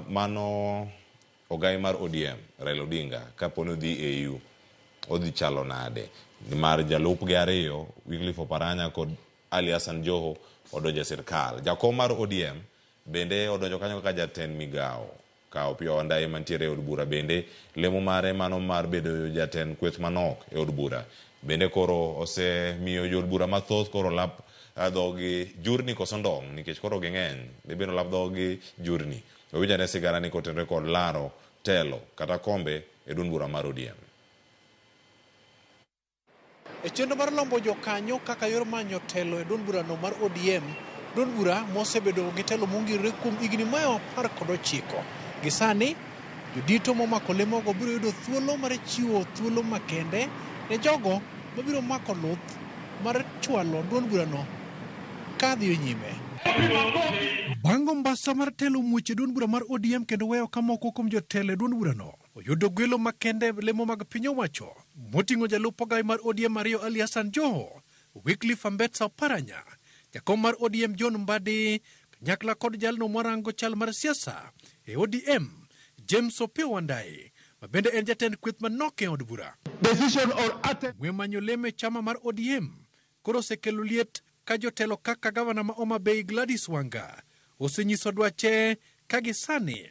mano ogai mar ODM, Raila Odinga, kapo ni odhi AU, odhi chalo nade? Nimar jalupgi ariyo, Wycliffe Oparanya kod Ali Hassan Joho odonjo e sirkal. Jakom mar ODM bende odonjo kanyo kaka jatend migawo. Ka Opiyo Wandayi mantiere e od bura bende lemo mare mano mar bedo jatend kweth manok e od bura bende koro osemiyo jood bura mathoth koro lap dhogi jurni koso ndong' nikech koro ging'eny dibed ni olap dhogi jurni. Wawinj ane sigana ni kotenore kod laro telo kata kombe e duond bura mar ODM. E chenro mar lombo jokanyo kaka yor manyo telo e duond burano mar ODM, duond bura mosebedo gi telo mongirore kuom higni mayo 19. Gi sani, jodito momako lemogo biro yudo thuolo mar chiwo thuolo makende ne jogo mabiro mako luth mar chwalo duond burano kadhi nyime. Bang' ombasa mar telo muoch e duond bura mar ODM kendo weyo ka moko kuom jotelo e duond burano oyudo gwelo makende lemo mag piny owacho moting'o jalup ogai mar ODM ariyo Ali Hassan Joho, Wycliffe Ambetsa Oparanya, jakom mar ODM John Mbadi, kanyakla kod jalno mwarango chal mar siasa e ODM James Opiyo Wandayi, ma bende en jatend kweth manok e od bura. Ng'we manyo lemo e chama mar ODM koro osekelo liet ka jotelo kaka gavana ma Homa Bay Gladys Wanga osenyiso dwache ka gisani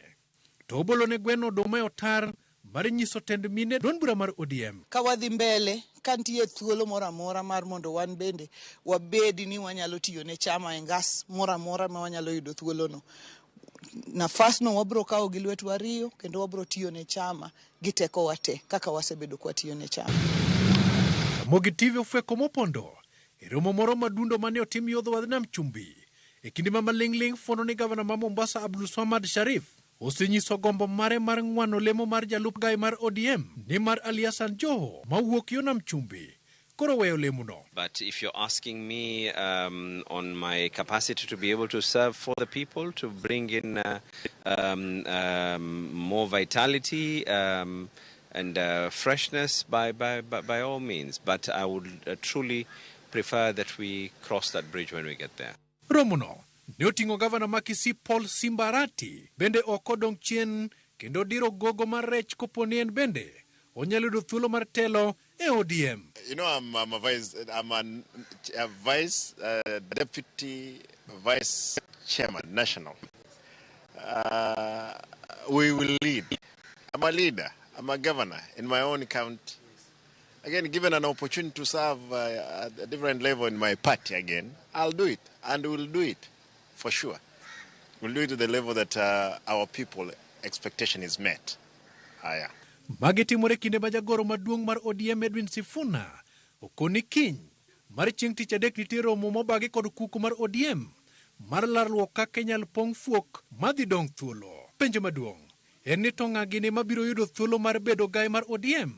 to obolo ne gweno oduma e otar mar nyiso tend mine duond bura mar ODM. Ka wadhi mbele, ka nitie thuolo moro amora mar mondo wan bende wabedi ni wanyalo tiyo ne chama e ngas moro amora ma wanyalo yudo thuolono. Nafasno wabro kawo gi lwetwa ariyo kendo wabro tiyo ne chama gi tekowa te kaka wasebedo kwatiyo ne chama. Ramogi TV ofweko mopondo e romo moro madundo mane otim yodho wadh nam chumbi e kinde ma maling'ling' fuono ni gavana ma Mombasa Abdulswamad Sharif osenyiso gombo mare mar ng'wano lemo mar jalup gai mar ODM nimar Ali Hassan Joho mawuok yo nam chumbi koro weyo lemono. But if you're asking me on my capacity to be able to serve for the people, to bring in more vitality and freshness, by all means. But I would truly prefer that we cross that bridge when we get there. Romono ne oting'o gavana ma Kisii Paul Simba Arati bende ok odong' chien kendo diro gogo mar rech kopo ni en bende onyalo yudo thuolo mar telo e ODM. You know, I'm a vice, I'm an, a vice deputy vice chairman, national. We will lead. I'm a leader. I'm a governor in my own county. Again, given an opportunity to serve at a different level in my party again, I'll do it, and we'll do it for sure. We'll do it to the level that our people expectation is met. Yeah. Magi timore kinde ma jagoro maduong' mar ODM Edwin Sifuna okoni kiny mar chieng' tich adek nitie romo mobagi kod kuku mar ODM mar larruok kaka inyal pong' fuok madhi dong' thuolo. Penjo maduong' en ni to ng'a gini mabiro yudo thuolo mar bedo gai mar ODM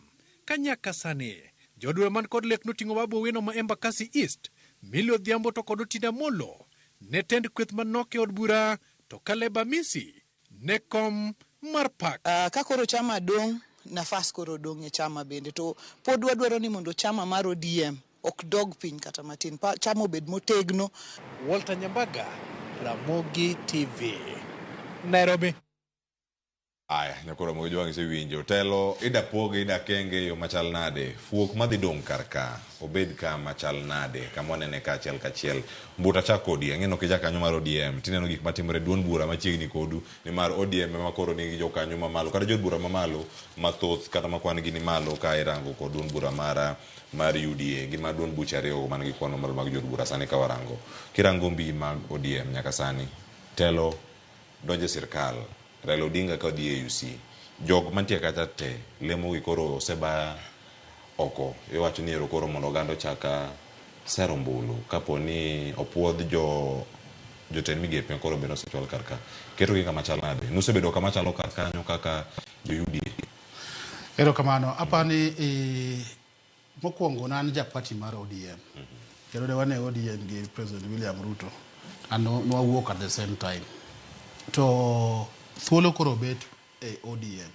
ka nyaka sani jood bura man kod lek noting'o Babu Owino ma Embakasi East, Millie Odhiambo to kod Otiende Amollo ne tend kweth manok e od bura to Caleb Amisi ne kom mar pak. Ka koro chama dong', nafas koro dong' e chama bende to pod wadwaro ni mondo chama mar ODM ok dog piny kata matin, chama obed motegno. Walter Nyambaga, Ramogi TV, Nairobi. Aya, nyakoro Ramogi Jwang' isewinjo. Telo ida poge ida kenge yo machal nade? Fuok madhi dong' kar ka, obed ka machal nade? Kama wanene ka achiel kachiel. Mbuta chak kodi, ang'e ok ijakanyo mar ODM. Tineno gik matimore duond bura machiegni kodu, nimar ODM ema koro nigi jokanyo mamalo, kata jood bura mamalo mathoth, kata ma kwan gi ni malo ka irango kod duond bura mar UDA. Gin mar duond buche ariyo man gi kwan mamalo mag jood bura sani ka warango. Kirango mbi mag ODM nyaka sani, telo donjo e sirkal, Raila Odinga ka odhi e AUC, jok mantie kacha te lemo gi koro oseba oko. Iwacho ni ero koro mondo oganda ochak sero ombulu kapo ni opuodh jotend migepe koro bende osechwal kar ka. Ketogi kama chal nade? Nusebedo kama chalo kar kanyo kaka jo UDA. Erokamano. Apani mokwongo ne an ja party mar ODM. Kendo ne wan e ODM gi President William Ruto. And nwawuok at the same time. To thuolo koro bet e ODM.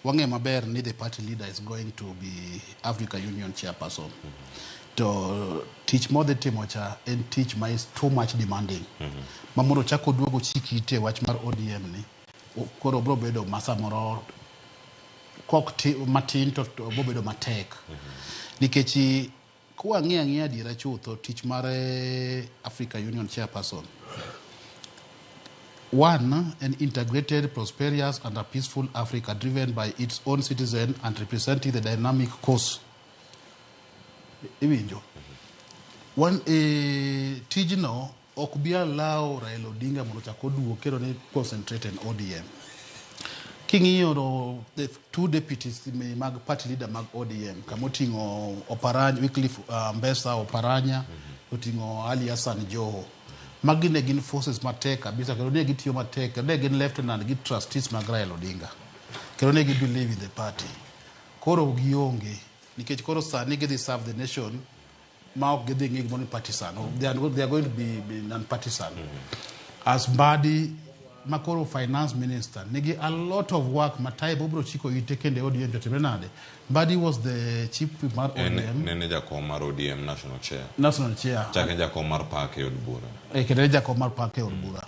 Wang'e maber ni the party leader is going to be Africa Union chairperson. To tich modhi timo cha en tich ma is too much demanding. Ma mondo ochak oduog ochik ite e wach mar ODM ni, koro biro bedo ma samoro kok matin to biro bedo matek. Nikech kwang'iyo ang'iya adiera chutho tich mar Africa Union chairperson One, an integrated, prosperous, and a peaceful Africa driven by its own citizen and representing the dynamic course. Iwinjo? One, tijno ok bi allow Raila Odinga mondo ochak oduog kendo ni concentrate in ODM. King'iyo to the two deputies mag party leader mag ODM kamoting'o Oparanya, Wycliffe Ambesa Oparanya, oting'o Ali Hassan Joho. Magi ne gin forces matek kabisa kendo ne gitiyo matek kendo ne gin lieutenant gi trustees mag Raila Odinga. Kendo ne gi believe in the party. Koro gionge nikech koro sani gidhi serve the nation ma ok gidhi ng'i gimoro ni partisan. They are going to be non-partisan. As Mbadi ma koro finance minister nigi a lot of work ma type obiro chiko ite kendo e ODM to timre nade. Mbadi was the chief whip mar ODM. Nene jakom mar ODM national chair. National chair. Chake jakom mar PAC e od bura. Kendo en jakom mar PAC e od bura.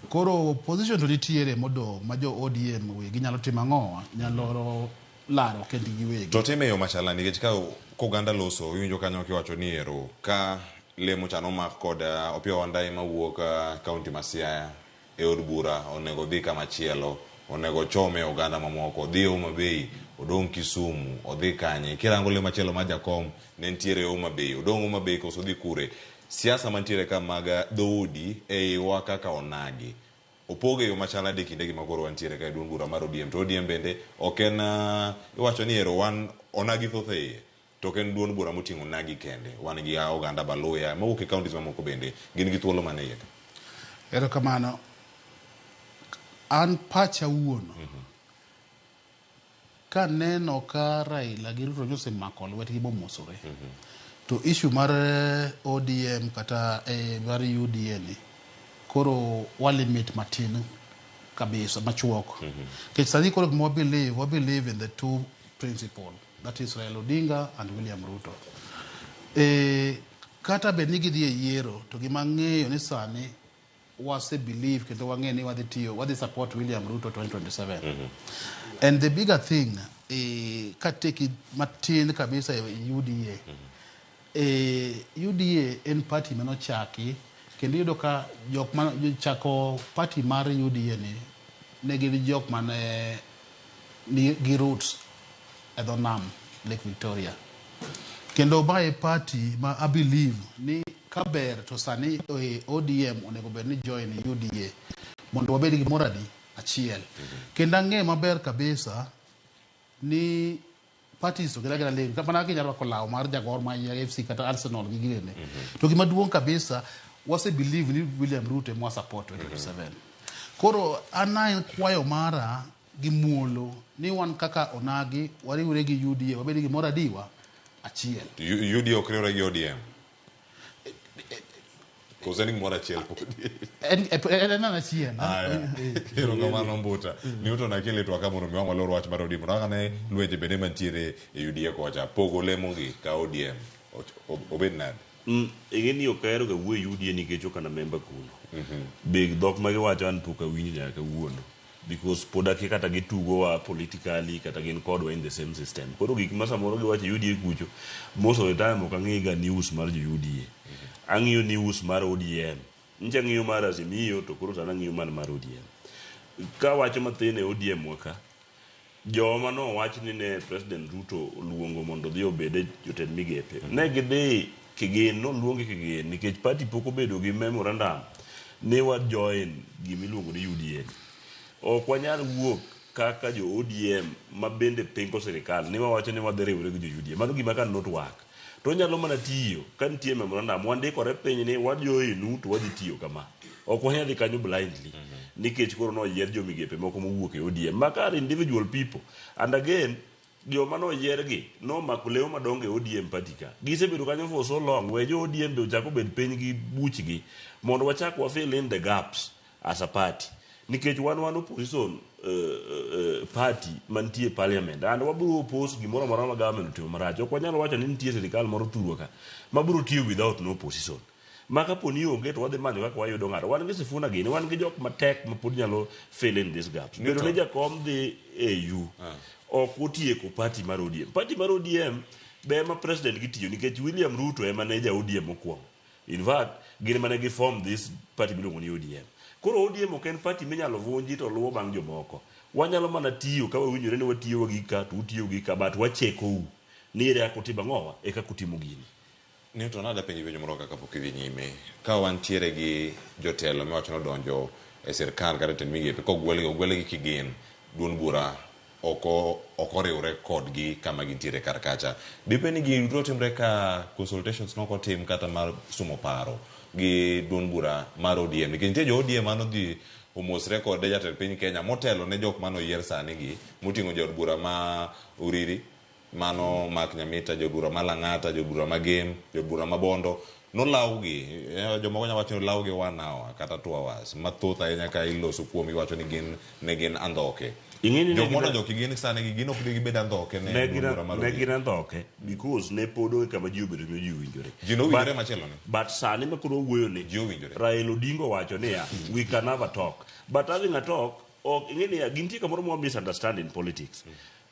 Koro position to nitiere modong' ma jo ODM wegi nyalo timo ang'o? Nyalo laro kendgi giwegi. To time e yo machala nikech ka koganda loso iwinjo kanyo kiwacho ni ero ka lemo cha nomak kod Opiyo Wandayi mawuok kaunti ma Siaya e od bura onego odhi kama chielo onego ochome oganda mamoko odhi Homa Bay odong' Kisumu odhi kanye kirango le machielo mar jakom ne nitiere Homa Bay odong' Homa Bay koso odhi kure siasa mantiere ka mag dhoudi e iwa kaka onagi opoge e yo machal nade e kindegi ma koro wantiere ka e duond bura mar ODM to ODM bende ok en iwacho ni ero wan onagi thoth e iye to ok en duond bura moting'o onagi kende wan gi oganda Baluya mawuok e counties mamoko bende gin gi thuolo mane iye ka. Erokamano. An pacha wuon kaneno ka Raila gi Ruto nyosemako lwetgi bomosore to issue mar ODM kata mar UDA ni koro walimit matin kabisa machuok. Nikech sani koro gima wa believe in the two principle that is Raila Odinga and William Ruto. Kata bed ni gidhi e yiero to gima ang'eyo ni sani wase believe kendo wang'e ni wadhi tiyo wadhi support William Ruto 2027. And the bigger thing kateki matin kabisa e UDA. UDA en party manochaki kendo iyudo ka jok ma chako party mar UDA ni ne gin jok mane ni gi roots e dho nam Lake Victoria. Kendo mae party ma I believe ni kaber to sani ODM onego bed ni join UDA mondo wabed gi gimoro adi achiel. Kendo ang'e maber kabisa ni parties to gin agina lewni mana kaka inyalo rwako law mar ja Gor Mahia FC kata Arsenal gi girene. To gima duong' kabisa wase believe ni William Ruto ema support 2027. Koro an en kwayo mara gi muolo ni wan kaka onagi wariwre gi UDA wabed gi gimoro adiwa achiel. UDA ok riwre gi ODM koso en gimoro achiel podi. En achiel. Aya. Erokamano Mbuta. Newton Akili twak ka mondo mi wang' walor wach mar ODM. Mondo ane lwenje bende mantiere e UDA kocha. Pogo lemo gi ka ODM obed nade? Ing'e ni ok ahero ga wuoyo e UDA nikech ok an a member kuno. Be dhok ma giwacho an pok awinjo nyaka kawuono. Because pod akia kata gitugowa politically kata gin kodwa in the same system. Koro gik ma samoro giwacho e UDA kucho, most of the time ok ang'i ga news mar jo UDA. Ang'iyo news mar ODM. Nyicha ang'iyo mar Azimio to koro sani ang'iyo mana mar ODM. Kawacho mathin e ODM wa ka, joma nowach ni ne President Ruto oluongo mondo odhi obed e jotend migepe. Ne gidhi kigin, noluongi kigin nikech party pok obedo gi memorandum ni wa join gimiluongo ni UDA. Ok wanyal wuok kaka jo ODM ma bende pingo sirikal ni wawacho ni wadhi riwre gi jo UDA. Mano gima can not work. To onyalo mana tiyo ka nitie memorandum wandikore piny ni wajoinu to wadhi tiyo kama. Ok wanyal dhi kanyo blindly nikech koro noyier jo migepe moko mowuok e ODM. Maka are individual people. And again, joma noyier gi nomako leo madongo e ODM party ka. Gisebedo kanyo for so long. We jo ODM be ochak obed piny gi buchgi mondo wachak wa fill in the gaps as a party. Nikech wan opposition party mantie e parliament and wabiro oppose gimoro amora ma government otimo marach. Ok wanyal wacho ni nitie sirikal moro thurwa ka mabiro tiyo without no opposition. Ma kapo ni onge to wadhi manyo kaka wayudo ng'ato. Wan gi Sifuna gini, wan gi jok matek ma pod nyalo fill in these gaps. Bedo ni jakom dhi AU ok otieko party mar ODM. Party mar ODM be ema president gitiyo nikech William Ruto ema ne ja ODM mokwongo. In fact, gin ema ne gi form this party miluongo ni ODM. Koro ODM ok en party minyalo vunji to luwo bang' jomoko. Wanyalo mana tiyo ka wawinjore ni watiyo gi ka to utiyo gi ka but wachekou ni ere kaka utimo ang'owa e kaka utimo gini. Newton, adwa penji penjo moro kaka pok idhi nyime. Ka wantiere gi jotelo miwacho ni odonjo e sirkal kata e tend migepe, kogwelgi, ogwelgi kigin, duond bura ok oriwre kodgi kama gintiere kar kacha. Dibed ni gigi duto timre ka consultations nok otim kata mar sumo paro gi duond bura mar ODM. Nikech nitie jo ODM mane odhi omosre kod jatend piny Kenya motelo ne jok mane oyier sani gi, moting'o jaod bura ma Uriri, mano Mark Nyamita, jaod bura ma Lang'ata, jaod bura ma Gem, jaod bura ma Bondo, nolawgi. Jomoko nyalo wacho ni olawgi 1 hour kata 2 hours. Mathoth ahinya ka iloso kuom iwacho ni gin ne gin andhoke. Ing'e ni Jok ne modonjo kigin sani gi gin ok de gibed andhoke ne ne duond gin bura mar ne ODM. gin andhoke because ne pod onge kama ji obedo ni ji owinjore. Ji nowinjore machielo ni. But sani ma koro wawuoyo ni Ji owinjore. Raila Odinga owacho niya, we can have a talk. But having a talk, ok ing'e niya, gintie kamoro mwa misunderstand in politics.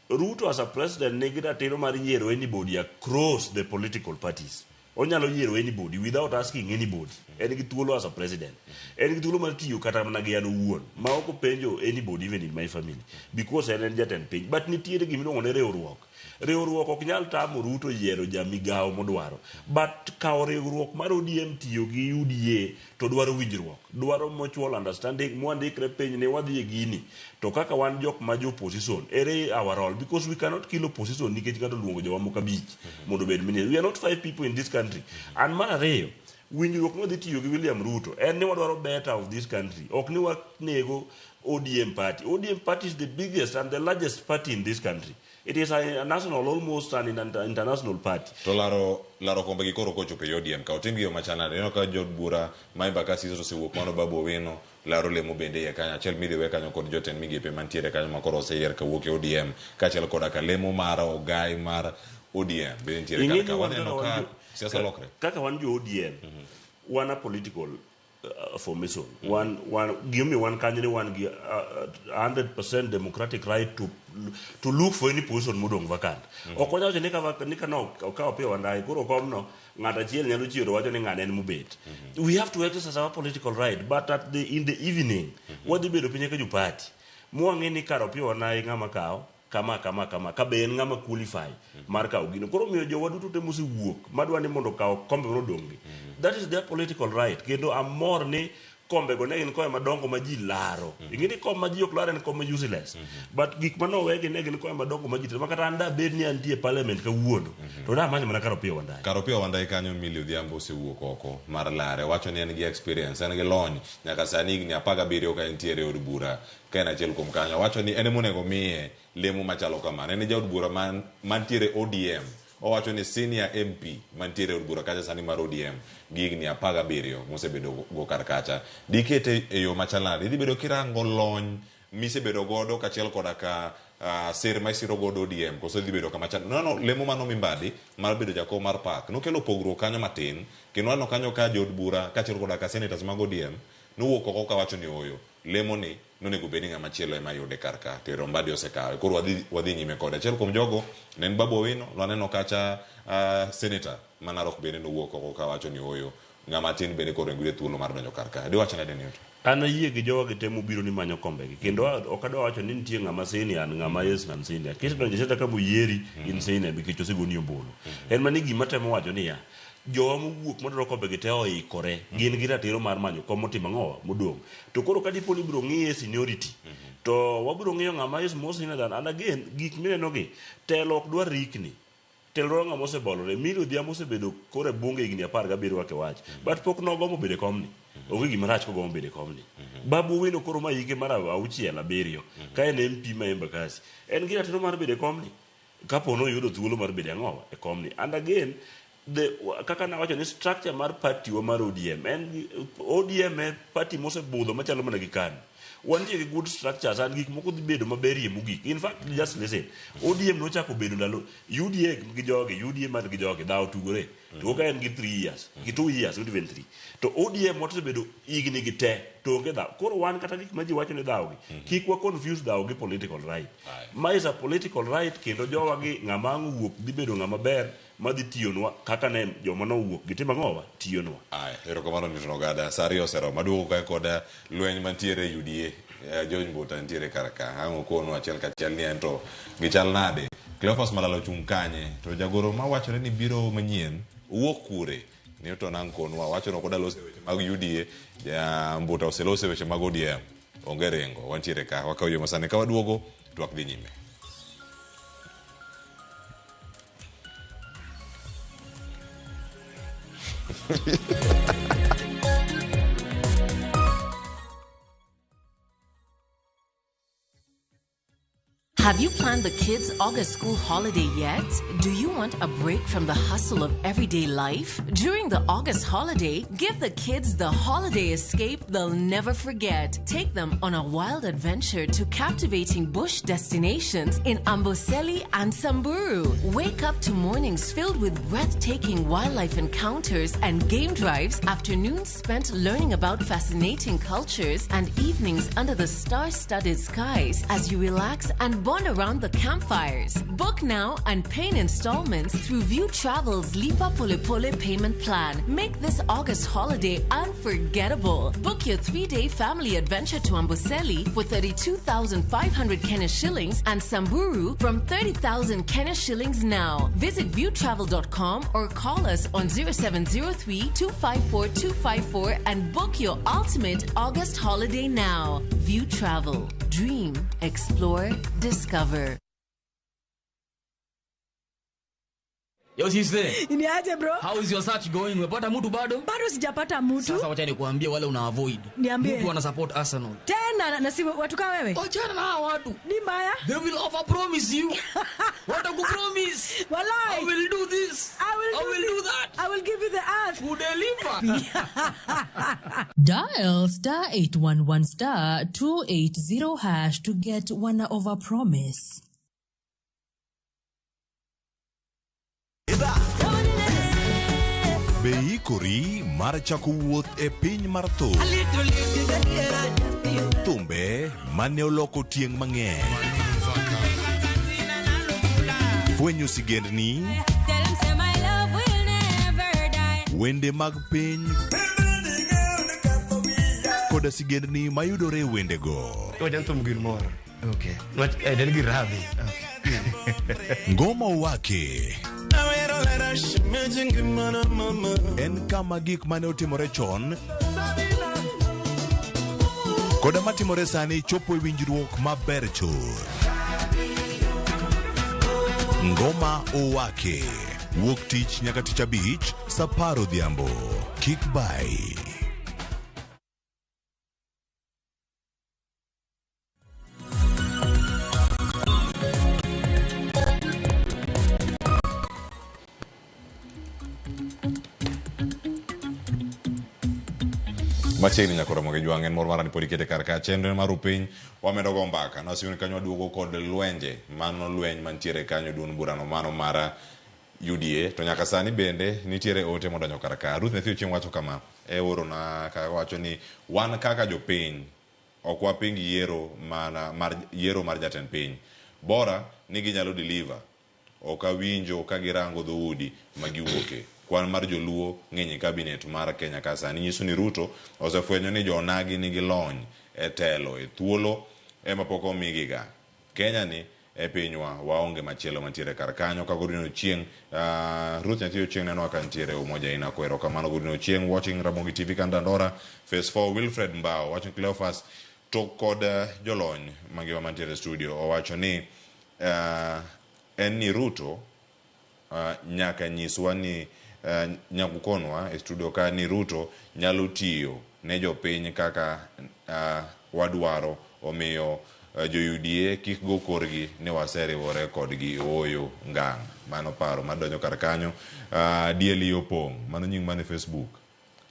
Ruto as a president nigi ratiro mar yiero anybody across the political parties. Onyalo yiero anybody without asking anybody. En gi thuolo as a president. En gi thuolo mar tiyo kata mana gi an owuon ma ok openjo anybody even in my family because en en jatend piny. But nitiere gimiluongo ni riwruok. Riwruok ok nyal tamo Ruto yiero jamigawo modwaro. But kawo riwruok mar ODM tiyo gi UDA to dwaro winjruok. Dwaro mutual understanding mwandikre piny ni wadhi e gini. To kaka wan jok ma jo opposition, ere our role? Because we cannot kill opposition nikech ng'ato oluongo jowa moko abich mondo obed minister. We are not 5 people in this country. And mar ariyo, winjruok mwadhi tiyo gi William Ruto en ni wadwaro better of this country. Ok ni wanego ODM party. ODM party is the biggest and the largest party in this country. It is a national, almost an international party. To laro kombe gi koro kochopo e ODM ka otim gi yo machal nade? Ineno ka jood bura ma Embakasi East osewuok mano Babu Owino laro lemo bende iye kanyo achiel miriwe kanyo kod jotend migepe mantiere kanyo ma koro oseyier kawuok e ODM kaachiel koda ka lemo mar ogai mar ODM bende nitiere Ing'e kar ni ka. wan Waneno kaka wan ka siasa lokre. Kaka wan jo ODM, wan a political formation. Wan gimomiyo wan kanyo ni wan gi 100% democratic right to look for any position modong' vacant. Ok wanyal wacho ni ka no okawo Opiyo Wandayi, koro komno ng'ato achiel nyalo chiewo to wacho ni ng'ane en mobet. We have to exercise our political right, but in the evening wadhi bedo piny kaka jo party. Mwang'e ni kar Opiyo Wandayi ng'ama kawo kama kama kama ka be en ng'ama qualify mar kawo gino. Koro omiyo jowa duto te mosewuok madwa ni mondo okaw kombe modong' gi. That is their political right. Kendo amor ni kombe go ne gin kombe madongo ma ji laro. Ing'e ni kom ma ji ok lar en kom ma useless. But gik mane owegi ne gin kombe madongo ma ji tero. Ma kata an dabed ni antie e parliament kawuono, to damanyo mana kar Opiyo Wandayi. Kar Opiyo Wandayi kanyo Millie Odhiambo osewuok oko mar lare. Wacho ni en gi experience, en gi lony. Nyaka sani higni 17 ka entiere e od bura ka en achiel kuom kanyo. Wacho ni en emonego miye lemo machalo kamano. En e jaod bura mantiere ODM. Owacho ni senior MP mantiere e od bura kacha sani mar ODM gi higni 17 mosebedo go kar kacha. Dikete e yo machal nade? Idhi bedo kirango lony misebedo godo kachiel koda ka sir ma isiro godo ODM koso idhi bedo kama chal. No, lemo mano Mimbadi mar bedo jakom mar PAC nokelo pogruok kanyo matin kendo waneno kanyo ka jood bura kachiel koda ka senators mag ODM nowuok oko kawacho ni ooyo lemo ni nonego bed ni ng'ama chielo ema yude kar ka to Mbadi osekawe koro wadhi nyime kode. Achiel kuom jogo ne en Babu Owino, nwaneno kacha senator ma Narok bende nowuok oko kawacho ni ooyo ng'ama tin bende koro onego yude thuolo mar donjo kar ka. Diwach nade Newton? An ayie gi jowa gi te mobiro ni manyo kombegi kendo ok adwa wacho ni nitie ng'ama senior an ng'ama yes an senior. Kisedonjo e siasa ka moyieri in senior nikech osegoni ombulu. En mana ni gima temo wacho niya, jowa mowuok madwaro kombegi te oikore, gin gi ratiro mar manyo kom motimo ang'owa modong'. To koro ka dipo ni ibiro ng'iye seniority, to wabiro ng'iyo ng'ama is more senior than, and again gik mineno gi telo ok dwar rikni. Telo dwaro ng'ama osebolore. Millie Odhiambo osebedo koro e bunge higni 17 kaka iwacho. But pok nogombo bedo e komni. Onge gima rach kogombo bedo e komni. Babu Owino koro ma hike mar 6 7 ka en MP ma Embakasi. En gi ratiro mar bedo e komni. Kapo noyudo thuolo mar bedo ang'owa e komni. And again, kaka nawacho ni structure mar party wa mar ODM, en ODM e party mosebudho machalo mana gi KANU. Wantie gi good structures and gik moko dhi bedo maberie mogik. In fact, just listen. ODM nochako bedo ndalo UDA gi jogi, UDA man gi jogi, dhawo tugore. To ka en gi 3 years, gi 2 years, not even 3. To ODM osebedo higni gi te, to onge dhawo. Koro wan kata gik ma ji wacho ni dhawo gi, kik wa confuse dhawo gi political right. Ma is a political right kendo jowa gi ng'ama ang' owuok dhi bedo ng'ama ber madhi tiyonwa kaka ne joma nowuok gitimo ang'owa tiyonwa. Aya, erokamano Newton Ogada. Sa ariyo oseromo. Aduogo kae kod lweny mantiere e UDA. George Mbuta nitiere kar ka. Ang' okonwa achiel kachiel ni ento gichal nade. Cleophas Malala ochung' kanye? To jagoro mawachore ni biro manyien owuok kure? Newton ang' konwa. Wacho ni ok odwa loso e weche mag UDA. Ja Mbuta oseloso e weche mag ODM. Onge ringo. Wantiere ka. Wakawo yo masani. Ka waduogo, twak dhi nyime. Have you planned the kids' August school holiday yet? Do you want a break from the hustle of everyday life? During the August holiday, give the kids the holiday escape they'll never forget. Take them on a wild adventure to captivating bush destinations in Amboseli and Samburu. Wake up to mornings filled with breathtaking wildlife encounters and game drives, afternoons spent learning about fascinating cultures, and evenings under the star-studded skies as you relax and bond around the campfires. Book now and pay in installments through View Travel's Lipa Pole Pole payment plan. Make this August holiday unforgettable. Book your 3-day family adventure to Amboseli for 32,500 Kenya shillings and Samburu from 30,000 Kenya shillings now. Visit viewtravel.com or call us on 0703 254 254 and book your ultimate August holiday now. View Travel. Dream, explore, discover. Yo sister. Ni aje bro? How is your search going? Umepata mtu bado? Bado sijapata mtu. Sasa wacha nikuambie wale una avoid. Niambie. Mtu ana support Arsenal. Tena na si watu kama wewe? Achana na hawa watu. Ni mbaya. They will over promise you. Watakupromise. Walai. I will do this. I will do that. I will give you the earth. Who deliver? Dial star 811 star 280 hash to get one over promise. Be ikori mar chako wuoth e piny mar thum. Thumbe mane oloko tieng' mang'eny. Fwenyo sigendni. Wende mag piny. Koda sigendni mayudore e wendego. Okay. Ngoma Wake. En kama gik mane otimore chon koda matimore sani chopo e winjruok maber chuth. Ngoma Owake. Wuok tich nyaka tich abich saa 10 odhiambo. Kik bai. Machiegni nyaka romo gi jwang' en mor mara ni pod ikete kar ka chenro mar piny wamedo go mbaka nasiyoni kanyo waduogo kod lwenje mano lweny mantiere kanyo duond burano mano mar UDA to nyaka sani bende nitiere ote modonjo kar ka. Ruth Nyathi Ochieng' wacho kama e orona ka wacho ni wan kaka jopiny ok waping yiero mana mar yiero mar jatend piny bora ni ginyalo deliver ok awinjo ka girango dhoudi ma giwuoke. Kwan mar joluo ng'eny e cabinet mar Kenya ka sani nyiso ni Ruto osefwenyo ni jonagi nigi lony e telo e thuolo ema pok omigiga. Kenya ni e pinywa waonge machielo mantiere kar kanyo. Ka Godwin Ochieng', Ruth Nyathi Ochieng' neno ka nitiere Umoja ina ko erokamano Godwin Ochieng' watching Ramogi TV Kandandora. Phase 4 Wilfred Mbao watching Cleophas to kod jolony mangima mantiere e studio owacho ni en ni Ruto nyaka nyiswa ni nyakukonwa e studio ka ni Ruto nyalo tiyo ne jopiny kaka wadwaro, omiyo jo UDA kik go korgi ni waseriwore kodgi ooyo ngang'. Mano paro madonjo kar kanyo. DLE Opong', mano nying mane Facebook.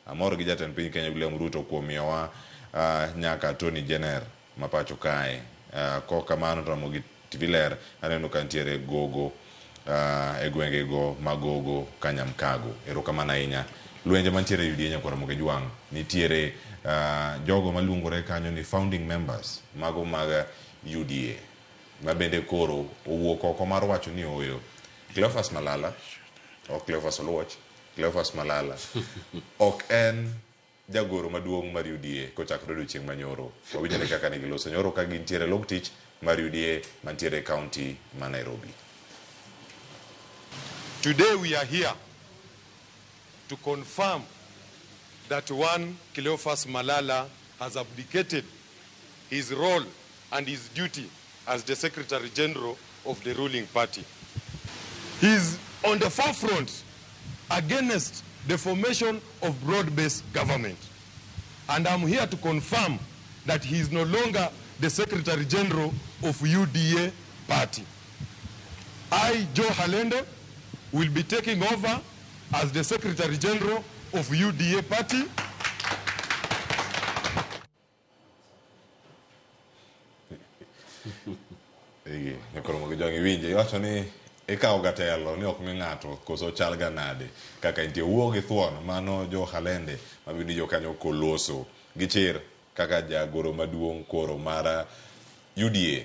Amor gi jatend piny Kenya William Ruto kuom miyowa nyaka Tony Jenner. ma pacho kae. Kok kamano to Ramogi TV ler aneno ka nitiere gogo e gwenge go magogo Kanyamkago. Erokamano ahinya. Lwenje mantiere e UDA nyakwar Ramogi Jwang' nitiere jogo maluongore kanyo ni founding members mago mag UDA ma bende koro owuok oko mar wacho ni ooyo. Cleophas Malala, ok Cleophas Oluoch, Cleophas Malala ok en jagoro maduong' mar UDA kochakore odiochieng' manyoro. Wawinjore kaka ne giloso nyoro ka gintiere e log tich mar UDA mantiere e county ma Nairobi. Today we are here to confirm that one Cleophas Malala has abdicated his role and his duty as the Secretary General of the ruling party. He is on the forefront against the formation of broad-based government. And I'm here to confirm that he is no longer the Secretary General of UDA party. I, Joe Halende, will be taking over as the Secretary General of UDA party. Igi, nyakoro mogi jwangi winje, iwacho ni ikawo ga telo ni ok mi ng'ato koso chal ga nade kaka intie wuo gi thuon mano Joe Halende mabende jokanyo koloso gi chir kaka jagoro maduong' koro mar UDA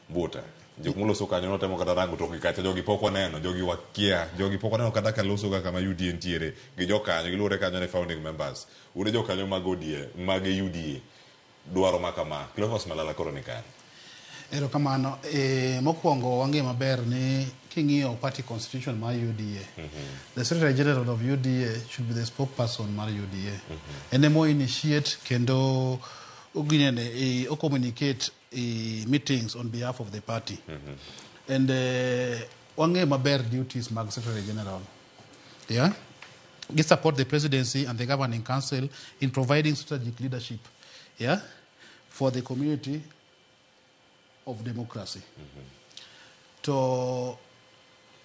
Mbuta. Jok moloso kanyo notemo kata rango tokgi kacha, jogi pok waneno, jogi wakia, jogi pok waneno kata ka loso kaka ma UDA nitiere gi jokanyo, giluwore kanyo ni founding members. Un e jokanyo mag ODM, mag UDA dwaro ma kama. Cleophas Malala koro ni kare. Erokamano. Mokwongo wang'eyo maber ni king'iyo party constitution mar UDA, the Secretary General of UDA should be the spokesperson mar UDA. En emo initiate kendo oginene, o communicate meetings on behalf of the party. And wang'eyo maber duties mag Secretary General. Yeah? Gi support the presidency and the governing council in providing strategic leadership, yeah, for the community of democracy. To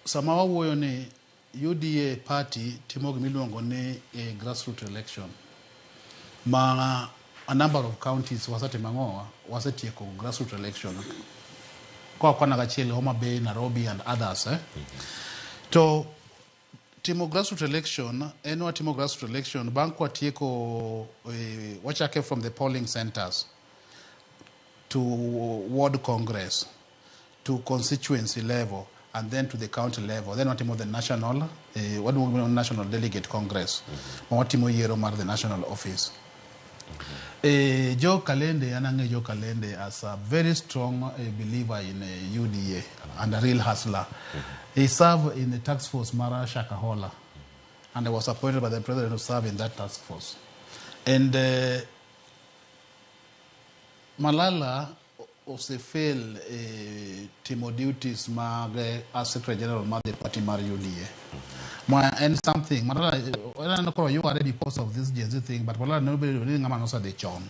sama wawuoyo ni UDA party timo gima iluongo ni a grassroots election ma a number of counties wasetimo ang'owa, wasetieko grassroots election koa kona gachiel Homa Bay, Nairobi and others. To timo grassroots election en watimo grassroots election bang' kwatieko wachake from the polling centers to ward congress to constituency level and then to the county level, then watimo the national waluongo ni national delegate congress ma watimo yiero mar the national office. Joe Kalende, an ang'eyo Joe Kalende as a very strong believer in UDA and a real hustler. He served in the task force Mara Shakahola and was appointed by the president to serve in that task force. And Malala osefail timo duties mag as Secretary General mar the party mar UDA. Ma en something, Malala, aneno koro yware because of this Gen Z thing, but Malala nobedo ni ng'ama nosedhi chon.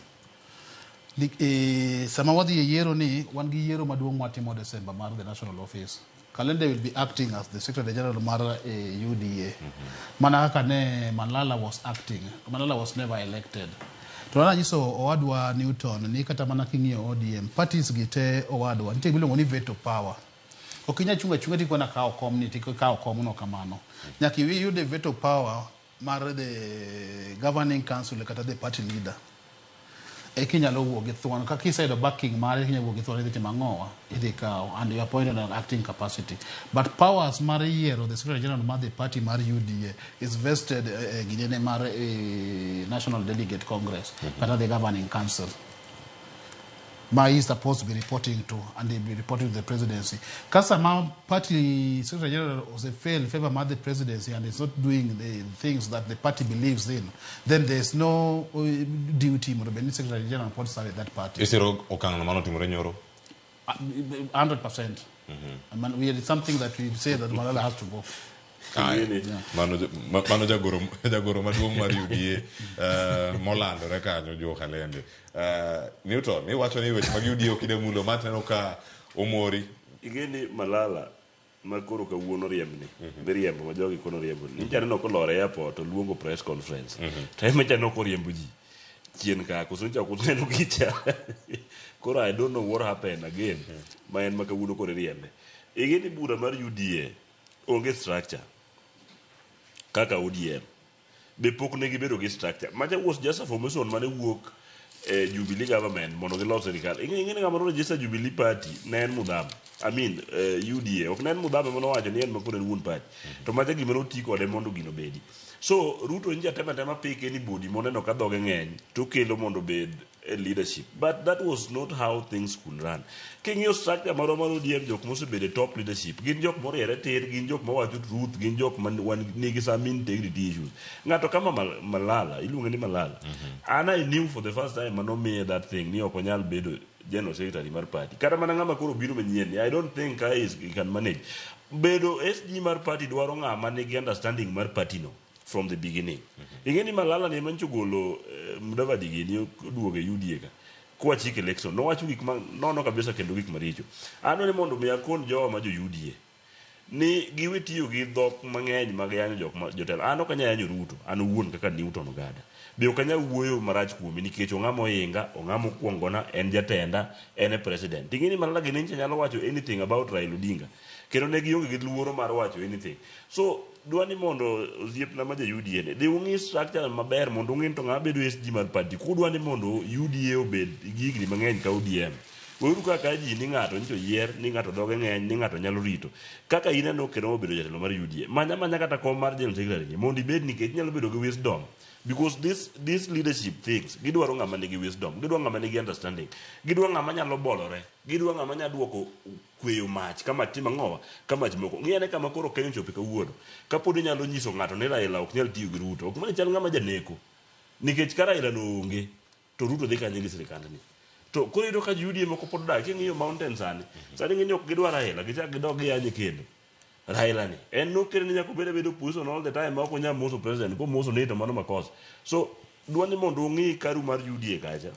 Sama wadhi e yiero ni, wan gi yiero maduong' mwatimo December mar the national office. Kalende will be acting as the Secretary General mar UDA. Mana kaka ne Malala was acting. Malala was never elected. To nanyiso owadwa Newton ni kata mana king'iyo ODM, parties gi te owadwa, nitie gimiluongo ni veto power. Ok inyal chung' achung'a tikona kawo kom ni tikawo komno kamano. Nyaka iyud veto power mar the governing council kata the party leader. Eka inyalo wuok gi thuon. Kaka iseyudo backing mare, inyalo wuok gi thuon idhi timo ang'owa, idhi kawo and you appointed an acting capacity. But powers mar yiero the Secretary General mar the party mar UDA is vested ginene mar National Delegate Congress kata the governing council. Ma he is supposed to be reporting to, and he be reporting to the presidency. Kasa ma party Secretary General osefail in favor mar the presidency and is not doing the things that the party believes in, then there is no duty mondo bed ni Secretary General pod serve that party. Isiro okang' no manotimore nyoro? 100%. I mean, we had something that we say that Malala has to go. Aye. Mano jagoro maduong' mar UDA molandore kanyo Joe Kalende. Newton, iwacho ni weche mag UDA ok ide mulo, ma tineno ka omori. Ing'e ni Malala ma koro kawuono riembni, miriembo ma jogi kono riembo ni. Nyicha aneno kolor e airport oluongo press conference. To ema nyicha ne ok oriembo ji. Chien ka koso nyocha ok uneno gicha. Koro I don't know what happened again. Ma en ma kawuono koro iriembe. Ing'e ni bura mar UDA onge structure kaka ODM. Be pok ne gibedo gi structure. Macha was just a formation mane wuok e Jubilee government mondo gilos sirikal. Ing'e ing'e ni ng'ama no register Jubilee party ne en Mudhama. I mean UDA. Ok ne en Mudhama mane owacho ni en ma koro en wuon party. To macha gima noti kode mondo gino obedi. So Ruto nja tema tema pick anybody moneno ka dhoge ng'eny to kelo mondo obed e leadership. But that was not how things could run. King'iyo structure marwa mar ODM jok mosebedo e top leadership gin jok moriere tir, gin jok mawacho truth, gin jok man wan nigi some integrity issues. Ng'ato kama Malala, iluonge ni Malala. An I knew for the first time manomiye that thing ni ok onyal bedo general secretary mar party. Kata mana ng'ama koro biro manyien ni I don't think he can manage. Bedo SG mar party dwaro ng'ama nigi understanding mar party no from the beginning. Ing'e ni Malala ni ema nyocha ogolo Mudavadi gini oduogo e UDA ka. Kwa chik election nowacho gik ma nono kabisa kendo gik maricho. An ni mondo mi akon jowa ma jo UDA ni giwe tiyo gi dhok mang'eny mag yanyo jok ma jotelo. An ok anyal yanyo Ruto, an owuon kaka Newton Ogada. Be ok anyal wuoyo marach kuome nikech ong'ama ohinga, ong'ama okuongona, en jatenda, en e president. Ting'e ni Malala gini nyicha nyalo wacho anything about Raila Odinga. Kendo ne gionge gi luoro mar wacho anything. So dwa ni mondo osiepna ma ja UDA ni, dhi ung'i structure maber mondo ung'i ni to ng'ama bedo SG mar party. Kudwa ni mondo UDA obed gi higni mang'eny ka ODM. Weuru kaka ji ni ng'ato nyicho yier, ni ng'ato dhoge ng'eny, ni ng'ato nyalo rito. Kaka ineno kendo obedo jatelo mar UDA. Manya manya kata kom mar general secretary ni mondo ibed nikech inyalo bedo gi wisdom. Because this leadership things, gidwaro ng'ama nigi wisdom, gidwaro ng'ama nigi understanding, gidwaro ng'ama nyalo bolore, gidwaro ng'ama nyalo duoko kweyo mach ka mach timo ang'owa, ka mach moko. Ng'i ane kama koro Kenya ochope kawuono. Kapod inyalo nyiso ng'ato ni Raila ok nyal tiyo gi Ruto, ok mane chal ng'ama janeko. Nikech ka Raila no onge, to Ruto dhi kanye gi sirikandni. To koro iyudo ka UDA moko pod odak, king'iyo mountain sani, sani ing'e ni ok gidwar Raila, gichak gidog giyanye kendo. Raila ni, en nokere ni nyaka obed abeda opposition all the time ma ok onyal moso president, komoso ni to mano makosa. So, dwa ni mondo ung'i karu mar UDA kacha.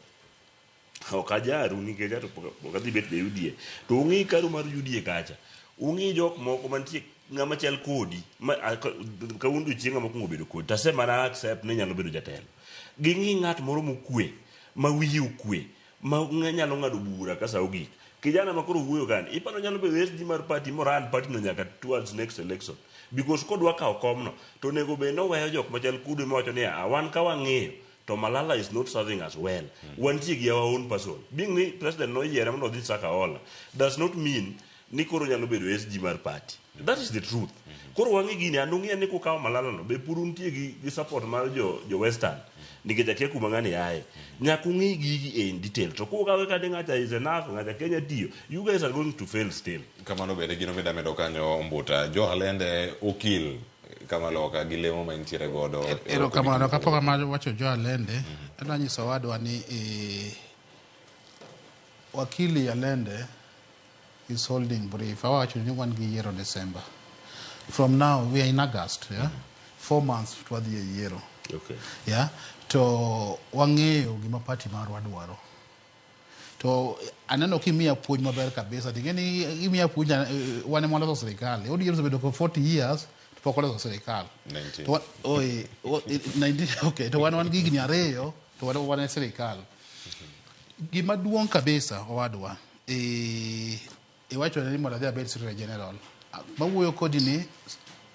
Ok ajaru nikech ato pok adhi bet e UDA. To ung'i karu mar UDA kacha. Ung'i jok moko mantie ng'ama chal kodi. Ma, kawuono odiochienga mokwongo bedo kodi. Tase mana accept ni nyalo bedo jatelo. Ging'i ng'at moro mokwe, ma wiye okwe, ma nyalo ng'ado bura ka sa ogik. Kijana ma koro wuoyo kani, iparo nyalo bedo SG mar party moran party no nyaka towards next election. Because kodwa kawo komno, to onego bed ni oweyo jok machal kudu mawacho ni "Ah, wan ka wang'iyo to Malala is not serving us well. Wantie gi our own person. Being ni president noyiere mondo odhi Sakaola does not mean ni koro nyalo bedo SG mar party. That is the truth. Koro wang'i gini, an ung'iya ni kukawo Malala no, be pod untie gi support mar jo Western. Nikech akia kuma ng'ani aye. Nyaka ung'i gigi in detail. To kukawe kade ng'acha is enough, ng'acha Kenya tiyo, you guys are going to fail still. Kamano bende gino mida medo kanyo Mbuta. Jo Alende okil kamaloka gi lemo ma intiere godo. Erokamano kapok wacho Jo Alende, adwa nyiso owadwa ni wakili Alende is holding brief. Awacho ni wan gi yiero December. From now we are in August, yeah? 4 months to wadhi e yiero. Yeah? To wang'eyo gima party marwa dwaro. To aneno kimiya puonj maber kabisa. Ting'e ni imiya puonj wan ema waloso sirikal. ODM osebedo for 40 years to pok oloso sirikal. 19. To oi, 19, okay, to wan gi higni 2 to wan e sirikal. Gima duong' kabisa owadwa, iwacho ni mondo adhi abed Secretary General. Mawuoyo kodi ni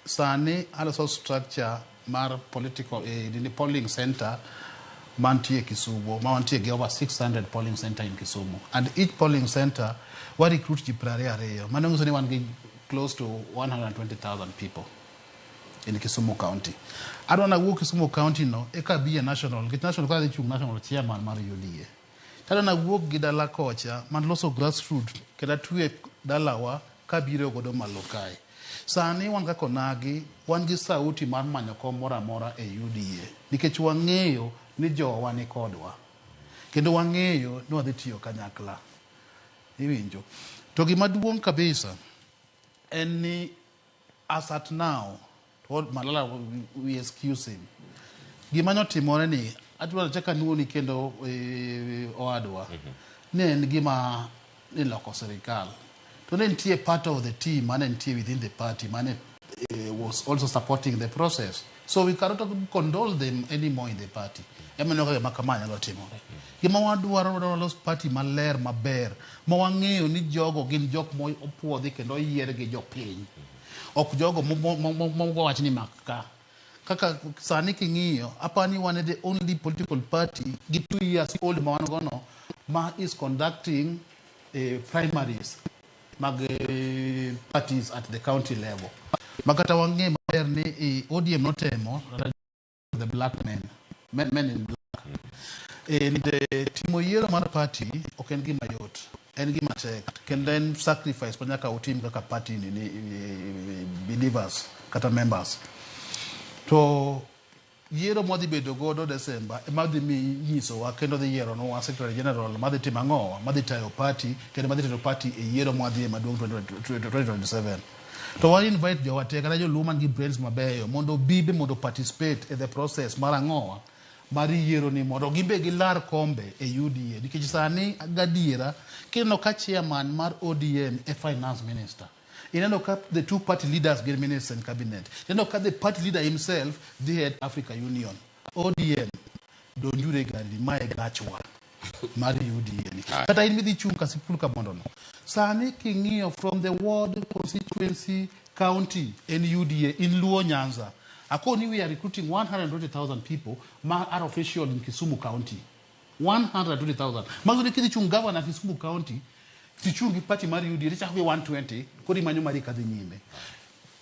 sani aloso structure mar political nini polling center mantie Kisumu, ma wantie gi over 600 polling center in Kisumu. And each polling center wa recruit ji 22. Mano nyiso ni wan gi close to 120,000 people in Kisumu County. Adwa nawuok Kisumu County no eka abi e national, nikech national koro adhi chung' national chairman mar UDA. Tadwa nawuok gi dala kocha man loso grassroots kendo atwe dalawa kabiro godo malo kae. Sani wan kaka onagi, wan gi sauti mar manyo kom moro amora e UDA nikech wang'eyo ni jowa ni kodwa. Kendo wang'eyo ni wadhi tiyo kanyakla. Iwinjo? To gima duong' kabisa en ni as at now, Malala, we excuse him. Gima notimore ni, adwaro chak anuoni kendo owadwa, ne en gima niloko sirikal. To ne nitie part of the team mane nitie within the party mane was also supporting the process. So we cannot condole them anymore in the party. Ema kaka gima kama nyalo timore. Gima wadwaro, wadwaro los party maler maber ma wang'eyo ni jogo gin jok mopuodhi kendo oyier gi jopiny. Ok jogo mowach ni mak ka. Kaka sani king'iyo, apani wan e the only political party gi 2 years old ma wan gono ma is conducting primaries mag parties at the county level. Makata wang'e maber ni ODM notemo the black men, men, men in black. And timo yiero mar party ok en gima yot, en gima tek kendo en sacrifice ma nyaka utim kaka party ni believers kata members. To yiero mwadhi bedo godo December ema dhi mi nyisowa kendo dhi yieronwa secretary general madhi timo ang'owa, madhi tayo party kendo madhi tero party e yiero mwadhiye maduong' 2027. To wa invite jowa te kata joluo man gi brains mabeyo mondo obi be mondo participate e the process mar ang'owa mar yiero ni mondo gin be gilar kombe e UDA, nikech sani gadiera kineno ka chairman mar ODM e finance minister, ineno ka the two party leaders gin ministers in cabinet, ineno ka the party leader himself dhi head Africa Union. ODM donjure gari mae gachwa mar UDA ni. Kata in midhi chung' Kasipul Kabondo no sani king'iyo from the ward, constituency, county en UDA in Luo Nyanza. Akoni we are recruiting 120,000 people ma are official in Kisumu County. 120,000 mago ni kidhi chung' governor Kisumu County, tichung' gi party mar UDA, tichako gi 120, koro imanyo mari kadhi nyime.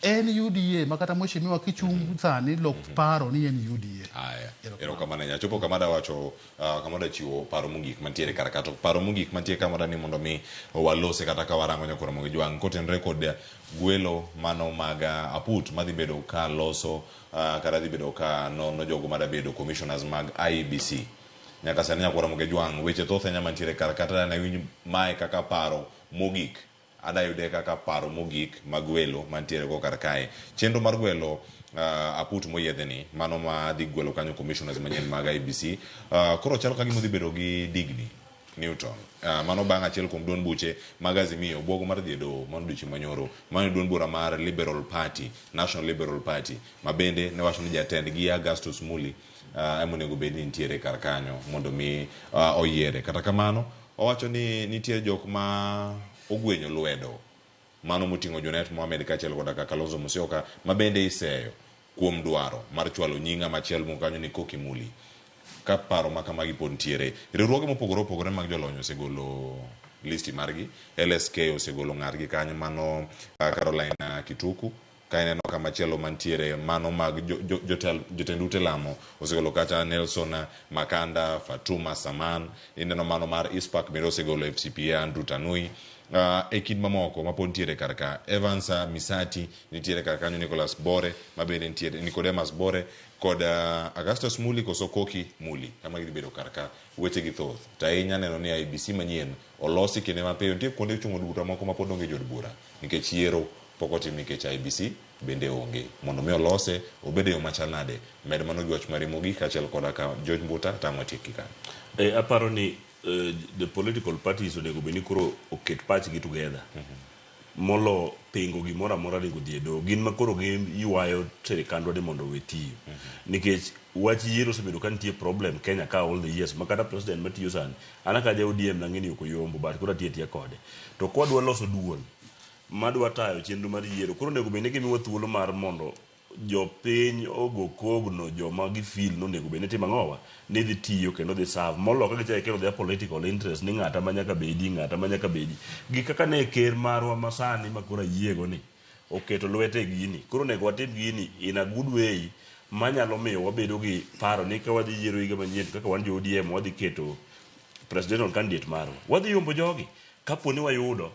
En UDA ma kata mheshimiwa kichung' sani lok paro ni en UDA. Aya, erokamano ahinya. Chopo kama da wacho, kama da chiwo paro mogik mantiere kar ka. To paro mogik mantie ka moda ni mondo mi walose kata ka warango nyakoro Ramogi Jwang' kotenore kod gwelo mano mag aput madhi bedo ka loso kata dhi bedo ka nono jogo mada bedo commissioners mag IEBC. Nyaka sani nyakoro Ramogi Jwang' weche thoth ahinya mantiere kar kata ne winj mae kaka paro mogik adayude kaka paro mogik mag welo mantiere go kar kae. Chenro mar gwelo aput moyiedhi ni mano ma dhi gwelo kanyo commissioners manyien mag IEBC koro chalo ka gima odhi bedo gi digni Newton. Mano bang' achiel kuom duond buche mag Azimio bwogo mar dhi e doho mano odiochieng' manyoro. Mano e duond bura mar Liberal Party, National Liberal Party, ma bende ne wacho ni jatendgi Augustus Muli ema onego bed ni nitiere kar kanyo mondo mi oyiere. Kata kamano, owacho ni nitie jok ma ogwenyo lwedo mano moting'o Junet Mohamed kaachiel koda ka Kalonzo Musyoka ma bende iseyo kuom dwaro mar chwalo nying ng'ama chielo moko kanyo ni Koki Muli. Ka paro ma kamagi pod nitiere, riwruoge mopogore opogore mag jolony osegolo listi margi. LSK osegolo ng'atgi kanyo mano Caroline Kituku. Ka ineno kama chielo mantiere mano mag jotend ute lamo osegolo kacha Nelson Makanda, Fatuma Saman. Ineno mano mar ISPAC bende osegolo FCPA Andrew Tanui. E kind mamoko ma pod nitiere kar ka Evans Misati nitiere kar kanyo, Nicholas Bore ma bende nitiere, Nicodemus Bore kod Augustus Muli koso Koki Muli kama gidhi bedo kar ka. Weche gi thoth to ahinya neno ni IEBC manyien olosi kinde mapiyo. Nitie kuonde chung' od bura moko ma pod onge jood bura nikech yiero pok otim, nikech IEBC bende onge. Mondo mi olose obed e yo machal nade? Med mano gi wach mari mogik kaachiel koda ka George Mbuta tang' watiek gi kanyo. Aparo ni the political parties onego bed ni koro oket pachgi together molo pingo gimoro amora ringo dhi e doho. Gin ma koro giywayo sirikandwa ni mondo owe tiyo, nikech wach yiero osebedo ka nitie problem Kenya ka all the years, ma kata president matiyo sani, an aka ja ODM nang'e ni ok oyombo, but koro atiyo atiya kode. To kwadwa loso duol madwa tayo chenro mar yiero, koro onego bed ni gimiwa thuolo mar mondo jopiny ogo kogno joma gifeel nonego bed ni timo ang'owa ni dhi tiyo kendo dhi serve, molo ka gichako kelo their political interest ni ng'ata ma nyaka bedi, ng'ata ma nyaka bedi gi kaka ne ker marwa masani ma koro ayiego ni oketo lwete e gini. Koro onego watim gini in a good way manyalo miyo wabedo gi paro ni ka wadhi yiero higa manyien, kaka wan jo ODM wadhi keto presidential candidate marwa, wadhi yombo jogi kapo ni wayudo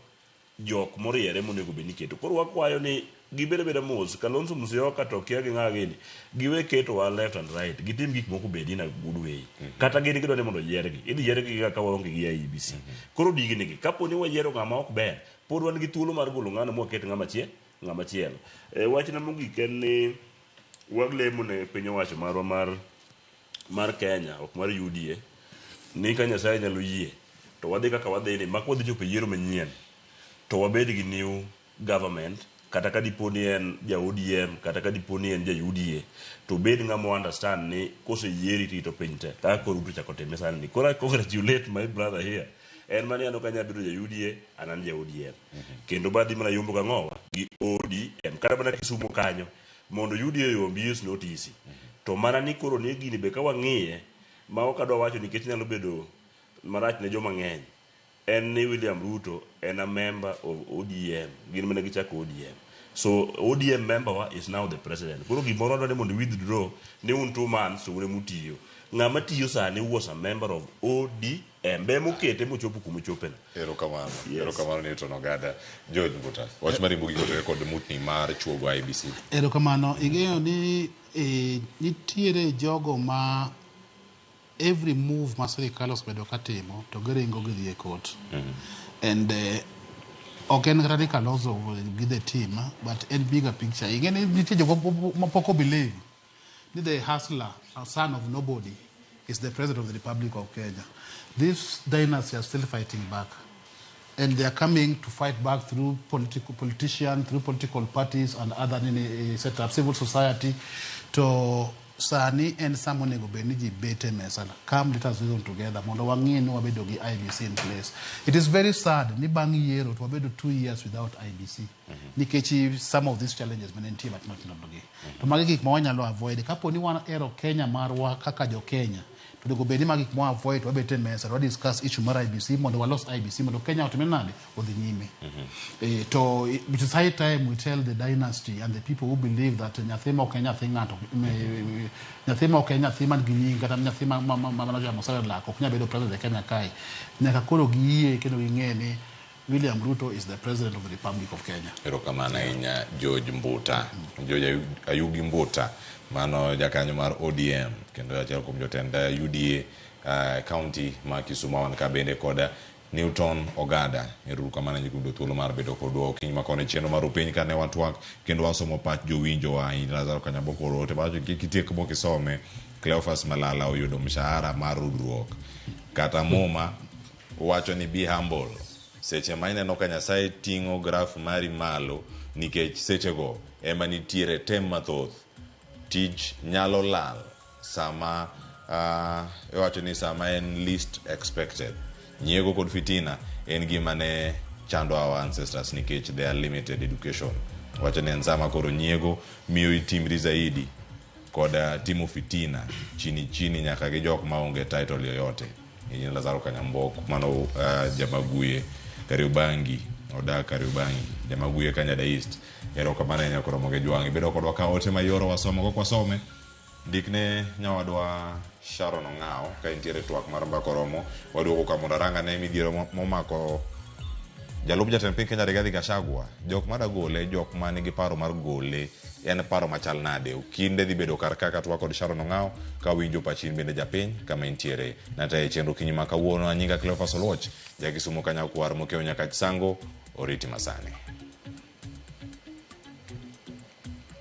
jok moriere monego bed ni keto. Koro wakwayo ni gibed abeda mos. Kalonzo Musyoka to kia gi ng'a gini, giwe ketowa left and right, gitim gik moko bed in a good way. Kata gin gidwa ni mondo yiergi, idhi yiergi kaka waonge gi IEBC. Koro digni gi kapo ni wayiero ng'ama ok ber, pod wan gi thuolo mar golo ng'ano mwaket ng'ama ng'ama chielo. Wachna mogik en ni walemo ne piny owacho marwa mar Kenya, ok mar UDA, ni ka Nyasaye nyalo yie to wadhi kaka wadhi ni mak wadhi chopo e yiero manyien to wabed gi new government. Kata ka dipo ni en ja ODM, kata ka dipo ni en ja UDA, to bed ng'ama understand ni koseyieri to irito piny te. Kaka koro Ruto ochako time sani ni. Koro I congratulate my brother here. En mani an ok anyal bedo ja UDA, an an ja ODM. Kendo badhi mana yombo gang'owa gi ODM. Kata mana Kisumo kanyo, mondo UDA oyombi is not easy. To mana ni koro ni gini be ka wang'iye, ma ok adwa wacho nikech nyalo bedo marach ne joma ng'eny. En ni William Ruto en a member of ODM. Gin mane gichako ODM. So ODM member wa is now the president. Koro gimoro adwa ni mondo withdraw ni un 2 months to un emutiyo. Ng'ama tiyo sani was a member of ODM. Be mokete mochopo kuma ochopeno. Erokamano. Erokamano Newton Ogada. George Mbuta, wach mar Imbugi kotenore kod mutni mar chuogo IEBC. Erokamano. Ing'eyo ni nitiere jogo ma every move ma sirikal osebedo katimo to giringo gidhi e court. And ok en kata ni Kalonzo gi the team, but en bigger picture. Ing'e ni nitie jok ma pok o believe ni the hustler, a son of nobody, is the president of the Republic of Kenya. This dynasty are still fighting back. And they are coming to fight back through political politicians, through political parties and other nini, set up civil society. To sani en sama onego bed ni ji bet e mesa. Come, let us reason together mondo wang'e ni wabedo gi IEBC in place. It is very sad ni bang' yiero to wabedo 2 years without IEBC. Nikech some of these challenges mane nitie matindo tindo gi. To magi gik ma wanyalo avoid. Kapo ni wahero Kenya marwa kaka jo Kenya, to onego bed ni magi gik ma avoid, wabet e mesa to wa discuss issue mar IEBC mondo walos IEBC mondo Kenya otimre nade odhi nyime. To it is high time we tell the dynasty and the people who believe that nyathi ma ok en nyathi ng'ato, nyathi ma ok en nyathi man gi nying kata nyathi ma nochamo Cerelac ok nyal bedo president e Kenya kae. Nyaka koro giyie kendo ging'e ni William Ruto is the president of the Republic of Kenya. Erokamano ahinya George Mbuta. George Ayugi Mbuta, mano jakanyo mar ODM kendo achiel kuom jotend UDA county ma Kisumu. Wan ka bende kod Newton Ogada. Erokamano ahinya kuom yudo thuolo mar bedo kodwa okinyi ma koni chenro mar upiny kane watwak kendo wasomo pach jowinjowa ahinya. Lazaro Kanyambo ote wacho kik itiek mok isome. Cleophas Malala oyudo mshahara mar rudruok. Kata Muma wacho ni be humble. Seche ma ineno ka Nyasaye ting'o graph mari malo nikech sechego ema nitiere tem mathoth. Tich nyalo lal sama iwacho ni sama en least expected. Nyiego kod fitina en gima ne chando our ancestors nikech their limited education. Wacho ni en sama koro nyiego miyo itimri zaidi kod timo fitina chini chini nyaka gi jok maonge title yoyote. In Lazaro Kanyambok, mano Jamaguye Kariobangi, odak Kariobangi, Jamaguye Kanyada East. Erokamano ahinya koro moge jwang'. Ibedo kodwa ka ote mayoro wasomo kok wasome. Ndikne nyawadwa Sharon Ong'awo ka intiere twak mar mbaka oromo. Waduogo ka mondo arang ane midhiero momako jalup jatend piny Kenya Rigathi Gachagua. Jok mada gole, jok manigi paro mar gole en paro machal nade? Kinde dhi bedo kar kaka twak kod Sharon Ong'awo ka winjo pachin bende japiny kama intiere. Nataye chenro kinyi ma kawuono anyinga Cleophas Oluoch, jakisumo kanyakwar mokiewo nyaka Sango, oriti masani.